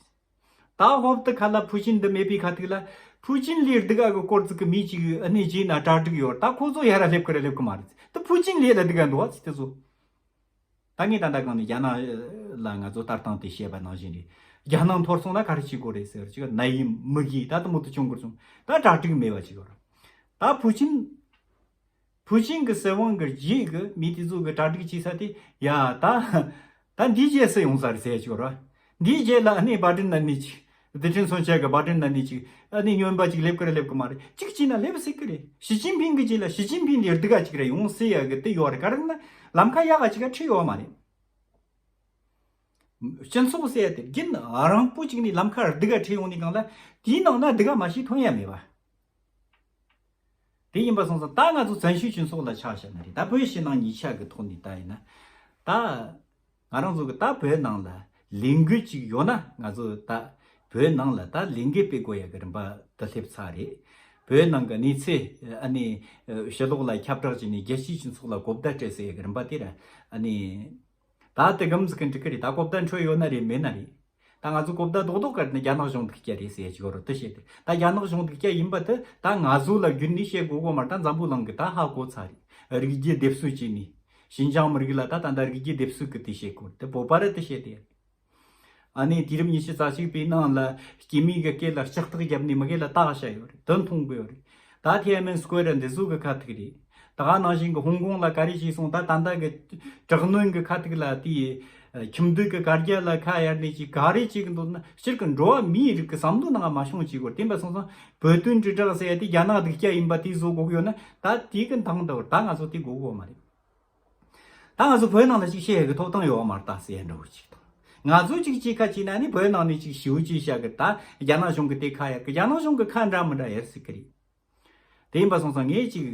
ད་ཧོབ་ཏུ་ཁ་ལ་ཕུའུ་ཅིན་འདི་མེད་པའི་ཁ་ཐུག་ལ་ཕུའུ་ཅིན་ལས་སྡུག་ག་གི་སྐོར་ཚིག་གི་མི་གཅིག་གི་ཨ་ནི་རྗེས་ན་གྲ་སྒྲིག་ཡོད། ད་ཁོ་ཚོ་ཡར་ར་སླེབས་ཀི་ར་སླེབས་ཀི་མ་རེད། ད་ཕུའུ་ཅིན་ལས་ལ་སྡུག་ག་འདུག་བ་ཚིག་དེ་ཚོ། ད་ངས་ད་ལྟ་གང་ནས་རྒྱ་ནག་ལ་ང་ཚོ་ལྟ་སྟངས་དེ་བཤད་པ་ནང་བཞིན་རེད། རྒྱ་ནག་འཐོར་སོང་ན་ག་རེ་བྱེད་དགོས་རེད་ཟེར་ཅིག་ན་ཡིན་མི་གིས་ད་དུ་མུ་མཐུད་བྱུང་དགོས་སོང་། ད་གྲ་སྒྲིག་མེད་པ་ཅིག་ཡོད་རེད། ད་ཕུའུ་ཅིན། ཕུའུ་ཅིན་གྱི་སྲིད་དབང་གི་རྗེས་ཀྱི་མི་དེ་ཚོ་གི་གྲ་སྒྲིག་བྱེད་ས་དེ་ཡ་ད། ད་འདི་རྗེས་སུ་ཡོང་ས་རེད་ཟེར་ཅིག་ཡོད་རེད། འདིའི་རྗེས་ལ་ཨ་ནི་བྷ་ཏིན་ན་ནི་ཅིག་རྡུལ་ཕྲན་མཚོན་ཆ་གི་བྷ་ཏིན་ན་ནི་ཅིག་ཨ་ནི་སྨྱོན་པ་ཅིག་སླེབས་ཀི་རེད་སླེབས་ཀི་མ་རེད། ཅིག་བྱས་ན་སླེབས་སྲིད་ཀི་རེད། ཞི་ཅིན་ཕིང་གི་རྗེས་ལ་ཞི་ཅིན་ཕིང་ལས་སྡུག་ག་ཅིག་རེད་ཡོང་སྲིད་ཡ་གི་དེ་ཡོད་རེད། ག་རེ་ན་ལམ་ཁ་ཡག་ག་ཅིག་ག་ཁྲིད་ཡོད་མ་རེད། སྤྱི་ཚོགས་ཟེར་ཡ་དེ་རྒྱུན་རིང་པོ་ཅིག་ནས་ལམ་ཁ་སྡུག་ག་ཁྲིད་ཡོང་ནས་གང་ལ་དེའི་ནང་ན་སྡུག་ག་མ་ཞིག་ཐོན་ཡ་མེད་པ། དེ་ཡིན་པ་སོང་ཙང་ད་ང་ཚོ་བཙན་བྱོལ་སྤྱི་ཚོགས་ལ་ཆ་བཞག་ན་རེད། ད་བོད་ཕྱི་ནང་གཉིས་ཆ་གི་ཐོག་ནས་ད་ཡིན་ན། ད་ང་རང་ཚོ་གི་ད་བོད་ནང་ལ་ལས་འགུལ་ཅིག་ཡོད་ན་ང་ཚོ་ད་བོད་ནང་ལ་ད་ལས་འགུལ་སྤེལ་དགོས་ཡ་གི་རིམ་པ་ད་སླེབས་ཚར་རེད། བོད་ནང་གི་གནས་ཚུལ་ཨ་ནི་ཕྱི་ལོགས་ལ་ཁྱབ་བསྒྲགས་བྱས་ནས་རྒྱལ་སྤྱིའི་སྤྱི་ཚོགས་ལ་གོ་བརྡ་སྤྲད་ཟེར་ཡག་གི་རིམ་པ་དེ་ར་ཨ་ནི་ད་དེ་གམ་ཟིག་གི་འགྲིག་གི་རེད། ད་གོ་བརྡ་འཕྲོད་ཡོད་ན་རེད་མེད་ན་རེད། ད་ང་ཚོ་གོ་བརྡ་རྡོག་རྡོག་བཀར་ནས་རྒྱ་ནག་གཞུང་སྡུག་ཅག་རེད་ཟེར་ཡག་ཅིག་ཡོད་རེད། དེ་བཤད་དེ་ད་རྒྱ་ནག་གཞུང་སྡུག་ཅག་ཡིན་པ་དེ་ད་ང་ཚོ་ལ་བརྒྱུད་ནས་བཤད་དགོས་གོ་མ་རེད། ད་འཛམ་བུ་གླིང་གི་ད་ཧ་གོ་ཚར་རེད། རིགས་རྒྱུད་སྡེབ་གསོད་བྱས་ནས་ཤིན་ཅང་མི་རིགས་ལ་ད་ད་ད་རིགས་རྒྱུད་སྡེབ་གསོད་གི་དེ་བཤད་གོ་རེད། དེ་བོད་པ་རེད་དེ་བཤད་དེ། ཨ་ནི་དུས་རབས་ཉི་ཤུ་རྩ་གཅིག་པའི་ནང་ལ་སྐྱེས་མའི་གི་སྐེ་ལ་ལྕགས་ཐག་བརྒྱབ་ནས་མི་གེ་ལ་ལྟ་བྱ་ཡོད་རེད། དོན་མཐོང་གི་ཡོད་རེད། ད་ཐེ་ཨན་མེན་སྐོར་འདི་ཚོ་གི་ཁ་ཐུག་རེད། ད་ག་ནང་བཞིན་གི་ཧོང་ཀོང་ལ་ག་རེ་བྱས་སོང་། ད་ད་ལྟ་གི་དྲག་གནོན་གི་ཁ་ཐུག་ལ་དེའི་ཁྱིམ་སྡོད་གི་གར་རྒྱ་ལ་ཁ་གཡར་ནས་ཅིག་ག་རེ་བྱེད་གི་འདུག་ན་སྤྱིར་གི་འགྲོ་བ་མིའི་རིགས་གི་བསམ་བློ་ནང་མ་ཤོང་ཅིག་གོ། དེ་འབའ་སོང་ཙང་བོད་དོན་དྲིལ་བསྒྲགས་ཟེར་ཡ་དེ་རྒྱ་ནག་སྡུག་ཅག་ཡིན་པ་དེ་བཟོ་དགོས་གི་ཡོད་ན་ད་དེ་གི་འདང་འདི་བར་ད་ང་ཚོ་དེ་དགོས་གི་ཡོད་མ་རེད། ད་ང་ཚོ་བོད་ནང་ལ་ཅིག་བཤད་ཡག་གི་ཐོབ་ཐང་ཡོད་མ་རེད་ད་ཟེར་ཡ་འདྲ་བོ་ཅིག་དང་། ང་ཚོ་ཅིག་ཅིག་ཁ་ཅིག་ན་ནི་བོད་ནང་ནས་ཅིག་ཞིའུ་ཅིག་བཤད་གི་ད་རྒྱ་ནག་གཞུང་གི་དེ་ཁ་ཡག་གི་རྒྱ་ནག་གཞུང་གི་ཁ་འདྲ་མི་འདྲ་ཡར་སྲིད་གི་རེད། དེ་ཡིན་པ་སོང་ཙང་ངས་ཅིག་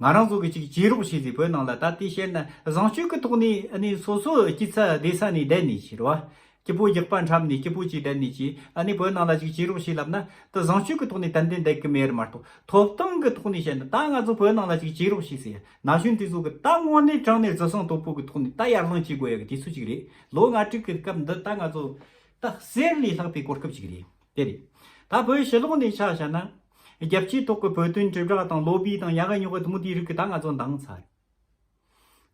ང་རང་ཚོ་གི་ཅིག་བྱེད་རོགས་བྱས་ཟིག་བོད་ནང་ལ་ད་དེ་བཤད་ན་བཟང་སྤྱོད་ཀྱི་ཐོག་ནས་ཨ་ནི་སོ་སོ་སྐྱིད་ཚ་བདེ་ས་ནས་བསྡད་ནས་ཅིག་རེད་བ། སྐྱིད་པོ་རྒྱག་པ་འཁྲབ་ནས་སྐྱིད་པོ་ཅིག་བསྡད་ནས་ཅིག་ཨ་ནི་བོད་ནང་ལ་ཅིག་བྱེད་རོགས་བྱས་ལབ་ན་ད་བཟང་སྤྱོད་ཀྱི་ཐོག་ནས་ཏན་ཏན་བསྡད་གི་མེད་རེད་མ་གཏོགས། ཐོབ་ཐང་གི་ཐོག་ནས་བཤད་ན་ད་ང་ཚོ་བོད་ནང་ལ་ཅིག་བྱེད་རོགས་བྱས་ཟེར་ན་གཞོན་དེ་ཚོ་གི་ད་དངོས་གནས་དྲང་གནས་བརྩི་སྲུང་དོད་པོ་གི་ཐོག་ནས་ད་ཡར་ལངས་བྱེད་དགོས་ཡག་གི་དུས་ཚོད་ཅིག་རེད། ལོ་ལྔ་དྲུག་གི་སྐབས་འདི་ད་ང་ཚོ་ད་གསེར་ལས་ལྷག་པའི་གོ་སྐབས་ཅིག་རེད། དེ་རེད། ད་བོད་ཕྱི་ལོགས་ནས་ཆ་བཞག་ན་རྒྱལ་སྤྱིའི་ཐོག་གི་བོད་དོན་དྲིལ་བསྒྲགས་དང་ལོ་བི་དང་ཡག་གི་ཉོག་གི་དུ་མོ་དེའི་རིགས་གི་ད་ང་ཚོ་འདང་ཚར་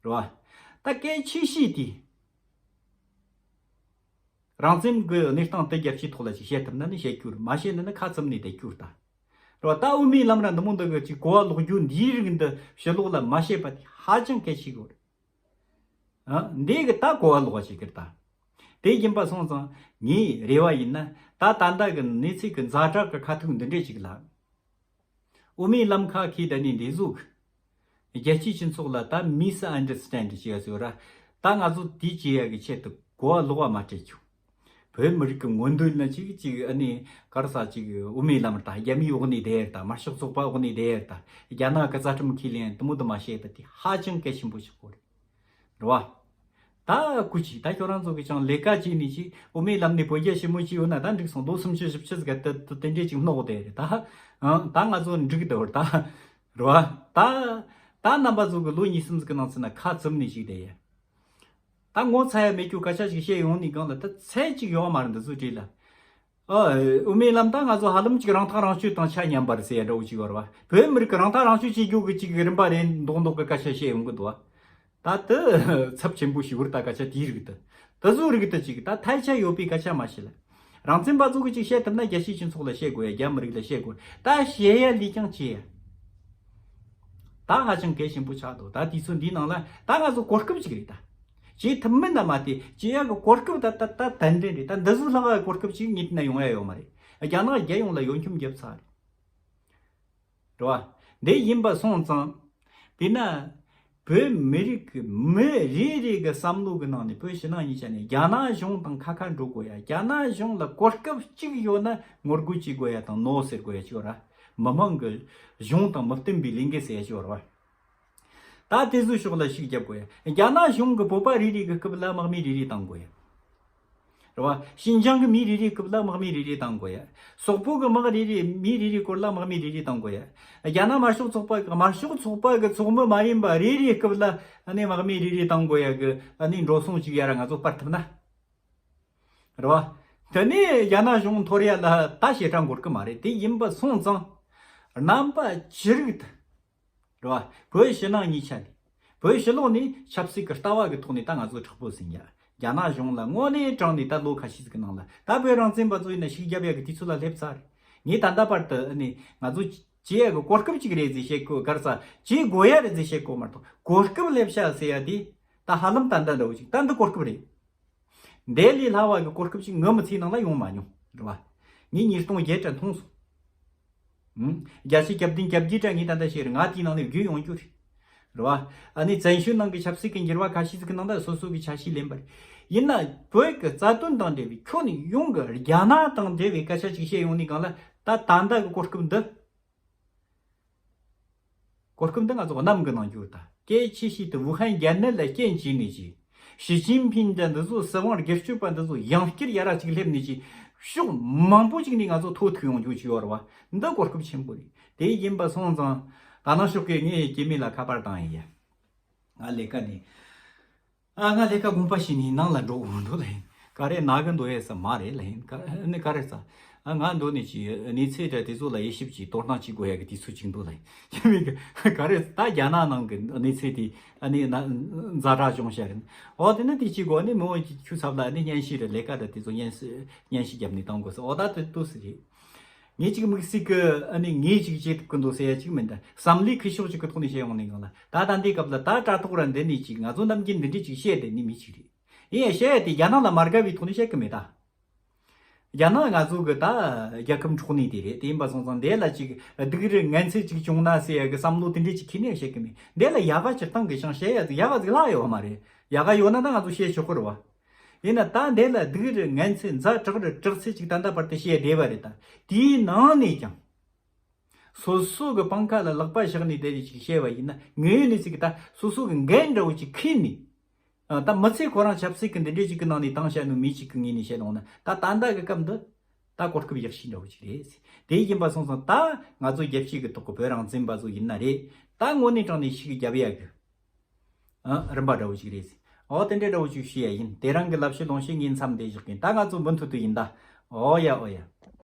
རེད་བ། ད་གལ་ཆེ་ཤོས་དེ། རང་བཙན་གྱི་གནས་སྟངས་དེ་རྒྱལ་སྤྱིའི་ཐོག་ལ་ཅིག་བཤད་ཐུབ་ན་ནི་བཤད་རྒྱུ་རེད། མ་བཤད་ན་ནི་ཁ་བཙུམ་ནས་བསྡད་རྒྱུ་རེད་ད། རེད་བ། ད་དབུ་མའི་ལམ་ར་འདི་མོ་འདི་གི་ཅིག་གོ་བ་ལོག་རྒྱུ་འདིའི་རིགས་འདི་ཕྱི་ལོགས་ལ་མ་བཤད་པ་དེ་ཧ་ཅང་གལ་ཆེ་གི་རེད། ཨ། འདི་གི་ད་གོ་བ་ལོག་བ་ཞིག་གི་རེད་ད། དེ་ཡིན་པ་སོང་ཙང་ངའི་རེ་བ་ཡིན་ན་ད་ད་ལྟ་གི་གནས་ཚུལ་གི་ཛ་དྲག་གི་ཁ་ཐུག་འདི་འདྲས་ཅིག་ལ། དབུ་མའི་ལམ་ཁ་ཁའི་ད་ནི་འདི་ཟུག་རྒྱལ་སྤྱིའི་སྤྱི་ཚོགས་ལ་ད་མིས་ཨན་ཌར་སི་ཊེན་ཌ་བྱེད་ཡ་ཟེར་བ་ར། ད་ང་ཚོ་དེ་བྱེད་ཡ་གི་ཆེད་དུ་གོ་བ་ལོག་པ་མ་སྤྲད་རྒྱུ། བོད་མི་རིགས་ཀྱི་མངོན་འདོད་ན་ཅིག་ཅིག་ཨ་ནི་ག་རེ་ཟེར་ཅིག་དབུ་མའི་ལམ་ད་རྒྱ་མིའི་འོག་ནས་བསྡད་ཡ་ད་དམར་ཤོག་ཚོགས་པ་འོག་ནས་བསྡད་ཡ་ད་རྒྱ་ནག་གི་རྩ་ཁྲིམས་ཁས་ལེན་དུ་མོ་དུ་མ་བྱས་པ་དེ་ཧ་ཅང་གལ་ཆེན་པོ་ཆགས་ཀྱི་ཡོད་རེད། རེད་བ། ད་སྐུ་མཁྱེན་ད་ཁྱོད་རང་ཚོ་གིས་ཀྱང་ལས་ཀ་བྱས་ནས་ཅིག་དབུ་མའི་ལམ་ནས་བོད་རྒྱ་ཞི་མོལ་བྱས་ཡོད་ན་ད་འགྲིག་སོང་། ལོ་སུམ་ཅུ་བཞི་བཅུ་ཟིག་ག་དེ་དེ་འདྲས་ཅིག་མནོ་བསྡད་རེད་ད། ཨང་ད་ང་ཚོ་འགྲིག་འདུག་ད། རེད་བ། ད་ད་རྣམ་པ་ཚོ་གི་ལོ་གཉིས་གསུམ་ཟིག་གི་ནང་ཚུད་ན་ཁ་བཙུམ་ནས་ཅིག་བསྡད་ཡ། ད་ངོ་ཚ་ཡ་མེད་རྒྱུ་སྐད་ཆ་ཞིག་བཤད་ཡོང་ནས་གང་ལ་ད་ཚད་ཅིག་ཡོད་མ་རེད་འདི་ཚོའི་གྲས་ལ། ཨ། དབུ་མའི་ལམ་ད་ང་ཚོ་ཧ་ལམ་ཅིག་རང་ཐག་རང་གཅོད་དང་ཆ་མཉམ་པ་རེད་ཟེར་ཡ་འདྲ་བོ་ཅིག་ཡོད་རེད་བ། བོད་མི་རིགས་ཀྱི་རང་ཐག་རང་གཅོད་བྱེད་རྒྱུ་གི་ཅིག་རིམ་པ་རེད་མདོག་མདོག་གི་སྐད་ཆ་བཤད་ཡོང་གི་འདུག་བ། ད་དེ་ཚབས་ཆེན་པོ་ཞིག་བུར་ད་སྐད་ཆ་དེའི་རིགས་དེ། དེ་ཚོའི་རིགས་དེ་ཅིག་ད་ཐལ་ཆ་ཡོད་པའི་སྐད་ཆ་མ་བཤད་ལ། རང་བཙན་པ་ཚོ་གི་ཅིག་བཤད་ཐུབ་ན་རྒྱལ་སྤྱིའི་སྤྱི་ཚོགས་ལ་བཤད་དགོས་ཡ། རྒྱ་མི་རིགས་ལ་བཤད་དགོས། ད་བཤད་ཡ་ལས་ཀྱང་བྱེད་ཡ། ད་ཧ་ཅང་གལ་ཆེན་པོ་ཆགས་འདུག་ད་དུས་ཚོད་འདིའི་ནང་ལ་ད་ང་ཚོ་གོ་སྐབས་ཅིག་རེད་ད། བྱེད་ཐུབ་མིན་ན་མ་དེ་བྱེད་ཡ་གི་གོ་སྐབས་ད་ད་ད་ཏན་ཏན་རེད། ད་འདི་ཚོ་ལྷག་ག་གོ་སྐབས་ཅིག་ངེད་ན་ཡོང་ཡ་ཡོད་མ་རེད། རྒྱ་ནག་རྒྱལ་ཡོངས་ལ་ཡོ་འཁྱོམ་རྒྱབ་ཚར་རེད། རེད་བ། འདི་ཡིན་པ་སོང་ཙང་། དེས་ན། བོད་མི་རིགས་ཀྱི་མི་རེ་རེ་གི་བསམ་བློ་གི་ནང་ནས་བོད་ཕྱི་ནང་གཉིས་ཆ་ནས་རྒྱ་ནག་གཞུང་དང་ཁ་ཁ་འགྲོ་དགོས་ཡ། རྒྱ་ནག་གཞུང་ལ་གོ་སྐབས་གཅིག་ཡོད་ན་ངོ་རྒོལ་བྱེད་དགོས་ཡ་དང་ནོ་ཟེར་དགོས་ཡ་གཅིག་ཡོད་ར། མི་མང་གི་གཞུང་དང་མི་བསྟུན་པའི་ལས་འགུལ་ཟེར་ཡ་གཅིག་ཡོད་ར་བ། ད་དེ་ཚོའི་ཕྱོགས་ལ་ཤུགས་རྒྱབ་དགོས་ཡ། རྒྱ་ནག་གཞུང་གི་བོད་པ་རེ་རེ་གི་སྐབས་ལ་དམག་མི་རེ་རེ་བཏང་དགོས་ཡ། རེད་བ། ཤིན་ཅང་གི་མི་རེ་རེའི་སྐབས་ལ་དམག་མི་རེ་རེ་བཏང་དགོས་ཡ། སོག་པོ་གི་དམག་རེ་རེ་མི་རེ་རེའི་སྐོར་ལ་དམག་མི་རེ་རེ་བཏང་དགོས་ཡ། རྒྱ་ནག་དམར་ཤོག་ཚོགས་པ་གི་དམར་ཤོག་ཚོགས་པ་གི་ཚོགས་མི་མ་ཡིན་པ་རེ་རེའི་སྐབས་ལ་ཨ་ནི་དམག་མི་རེ་རེ་བཏང་དགོས་ཡ་གི་ཨ་ནི་འགྲོ་སོང་ཅིག་ཡ་ར་ང་ཚོ་སྤར་ཐུབ་ན། རེད་བ། དེ་ནས་རྒྱ་ནག་གཞུང་འཐོར་ཡ་ལ་ད་ཞེ་དྲག་འགོར་གི་མ་རེད། དེ་ཡིན་པ་སོང་ཙང་། རྣམ་པ་ཅི་རིགས་དུ། རེད་བ། བོད་ཕྱི་ནང་གཉིས་ཆ་ནས། བོད་ཕྱི་ལོགས་ནས་ཆབ་སྲིད་ཀྱི་ལྟ་བ་གི་ཐོག་ནས་ད་ང་ཚོ་དྲག་པོ་ཟིན་ཡ། རྒྱ་ནག་གཞུང་ལ་དངོས་གནས་དྲང་ནས་ད་ལོ་ཁ་ཤས་ཤིག་གི་ནང་ལ་ད་བོད་རང་བཙན་པ་ཚོ་ཡིན་ན་ཤུགས་རྒྱབ་ཡ་གི་དུས་ཚོད་ལ་སླེབས་ཚར་རེད། ངས་ད་ལྟ་བར་དུ་ཨ་ནི་ང་ཚོ་བྱེད་ཡ་གི་གོ་སྐབས་ཅིག་རེད་ཟེར་བཤད་གོ། ག་རེ་ཟེར་བྱེད་དགོས་ཡ་རེད་ཟེར་བཤད་གོ་མ་གཏོགས་གོ་སྐབས་སླེབས་ཤག་ཟེར་ཡ་དེ་ད་ཧ་ལམ་ད་ལྟ་འདྲ་བོ་ཅིག་ད་འདི་གོ་སྐབས་རེད། འདི་ལས་སླ་བ་གི་གོ་སྐབས་ཅིག་ངའི་མི་ཚེའི་ནང་ལ་ཡོང་མ་མྱོང་རེད་བ། ངས་ཉིས་སྟོང་བརྒྱད་དྲ་མཐོང་སོང་། ཨུམ། བརྒྱ་ཆ་གྱ་བདུན་གྱ་བརྒྱད་དྲ་ངས་ད་ལྟ་བཤད་རེད། ང་དེའི་ནང་ནས་བརྒྱུད་ཡོང་རྒྱུ་རེད། རེད་བ། ཨ་ནི་བཙན་བྱོལ་ནང་གི་ཆབ་སྲིད་ཀྱི་འགྱུར་བ་ཁ་ཤས་ཟིག་གི་ནང་ད་སོ་སོ་གི་ཆ་ཤས་ལེན་པ་རེད། ཡིན་ན་བོད་ཀྱི་རྩ་དོན་དང་འབྲེལ་བའི་ཁྱོན་ནས་ཡོང་གི་རྒྱ་ནག་དང་འབྲེལ་བའི་སྐད་ཆ་ཅིག་བཤད་ཡོང་ནས་གང་ལ་ད་ད་ལྟ་གི་གོ་སྐབས་འདི། གོ་སྐབས་འདི་ང་ཚོ་གནམ་གྱི་ནང་འགྱུར་ད། གལ་ཆེ་ཤོས་དེ་ཝུ་ཧན་རྒྱལ་ནད་ལ་རྐྱེན་བྱས་ནས་ཀྱི། ཞི་ཅིན་ཕིན་དང་འདི་ཚོ་སྲིད་དབང་སྒེར་གཅོད་པ་འདི་ཚོ་ཡང་བསྐྱར་ཡ་ར་ཅིག་སླེབས་ནས་ཀྱི། ཕྱོགས་མང་པོ་ཅིག་ནས་ང་ཚོ་ཐོ་ཐུག་ཡོང་རྒྱུ་ཅིག་ཡོད་རེད་བ། འདི་གོ་སྐབས་ཆེན་པོ་རེད། དེ་ཡིན་པ་སོང་ཙང་ད་ནང་ཕྱོགས་ཀྱི་ངས་སྐྱེ་དམན་ལ་ཁ་པར་བཏང་ཡིན་ཡ། ང་ལས་ཀ་ནས། ཨ་ང་ལས་ཀ་དགོངས་པ་བཞེས་ནས་ནང་ལ་འགྲོ་དགོས་འདུག་ལ་ཡིན། ག་རེ་ན་གི་འདུག་ཡས་ས་མ་རེད་ལ་ཡིན། ག་ནི་ག་རེ་ས། ཨ་ང་འདུག་ནས་ཅི་གནས་ཚུལ་དེ་དེ་ཚོ་ལ་དབྱེ་ཞིབ་ཀྱིས་དོ་སྣང་བྱེད་དགོས་ཡ་གི་དུས་ཚོད་ཅིག་འདུག་ལ་ཡིན། ཡིན་མིན་གི་ག་རེ་ད་རྒྱ་ནག་ནང་གི་གནས་ཚུལ་དེ་ཨ་ནི་ན་ཛ་དྲག་བྱུང་ཤག་རེད། འོ་དེ་ནི་དེ་ཅིག་གོ་ནི་མི་འོ་ཅིག་ཁྱུ་ཚབ་ལ་ནི་སྙན་ཞུ་རེད། ལས་ཀ་དང་དེ་ཚོ་སྙན་ཞུ་སྙན་ཞུ་བརྒྱབ་ནས་བཏང་དགོས་ས་འོ་ད་དེ་ཏོག་ཙམ་རེད། ངས་ཅིག་དམིགས་བསལ་གི་ཨ་ནི་ངས་ཅིག་བྱེད་ཐུབ་ཀྱི་འདུག་ཟེར་ཡ་ཅིག་མིན། ད་བསམ་བློའི་ཁུ་ཤོག་ཅིག་གི་ཐོག་ནས་བཤད་ཡོང་ནས་གང་ལ་ད་ད་འདི་སྐབས་ལ་ད་དྲ་ཐོག་ར་འདི་ནས་ཅིག་ང་ཚོ་ནམ་རྒྱུན་འདི་འདྲས་ཅིག་བཤད་བསྡད་ནི་མི་ཅིག་རེད། ཡིན་ཡང་བཤད་ཡ་དེ་རྒྱ་ནག་ལ་མ་དགའ་བའི་ཐོག་ནས་བཤད་གི་མེད་ད། རྒྱ་ནག་ང་ཚོ་གི་ད་རྒྱལ་ཁབ་འཕྲོག་ནི་དེ་རེད། དེ་ཡིན་པ་སོང་ཙང་འདི་ལ་ཅིག་སྡུག་རུ་ངན་ཚད་ཅིག་བྱུང་ན་ཟེར་ཡ་གི་བསམ་བློ་དེ་འདྲས་ཅིག་ཁྱེར་ནས་བཤད་གི་མེད། འདི་ལ་ཡག་ག་སྤྱིར་བཏང་གི་ཞང་བཤད་ཡ་ཡག་ག་ཟིག་ལྷག་ཡོད་མ་རེད། ཡག་ག་ཡོད་ན་ད་ང་ཚོ་བཤད་ཆོག་གི་རེད་བ། ཡིན་ན་ད་འདི་ལ་སྡུག་རུ་ངན་ཚད་ཛ་དྲག་རུ་དྲག་ཚད་ཅིག་ད་ལྟ་བར་དུ་བཤད་བསྡད་པ་རེད། ད་དེའི་ནང་ནས་ཀྱང་སོ་སོ་གི་པང་ཁ་ལ་ལག་པ་བཞག་ནས་བསྡད་རེ་ཅིག་བཤད་པ་ཡིན་ན་ངོས་ནས་ཅིག་ད་སོ་སོ་གི་འགན་འདྲ་བོ་ཅིག་ཁུར་ནས། ཨ་ད་མི་ཚེ་ཁོ་རང་ཆབ་སྲིད་ཀྱི་འདི་འདྲས་ཅིག་གི་ནང་ནས་བཏང་བྱ་ནོ་མི་ཅིག་གི་ངོས་ནས་བཤད་ཡོང་ན་ད་ད་ལྟ་གི་སྐབས་འདི་ད་གོ་སྐབས་ཡག་ཤོས་འདྲ་བོ་ཅིག་རེད། དེ་ཡིན་པ་སོང་ཙང་ད་ང་ཚོ་རྒྱལ་སྤྱི་གི་ཐོག་གི་བོད་རང་བཙན་པ་ཚོ་ཡིན་ན་རེད། ད་དངོས་གནས་དྲང་གནས་ཤིག་རྒྱབ་ཡ་གི་ཨ་རིམ་པ་འདྲ་བོ་ཅིག་རེད། ཨོ་དེ་འདྲའི་འདྲ་བོ་ཅིག་ཞུ་ཡ་ཡིན། དེ་རང་གི་ལབ་བཤད་ལུང་བཤད་ངས་མཚམས་འདི་བཞག་གིན། ད་ང་ཚོ་མུ་མཐུད་དུ་ཡིན་ད། ཨོ་ཡ་ཨོ་ཡ།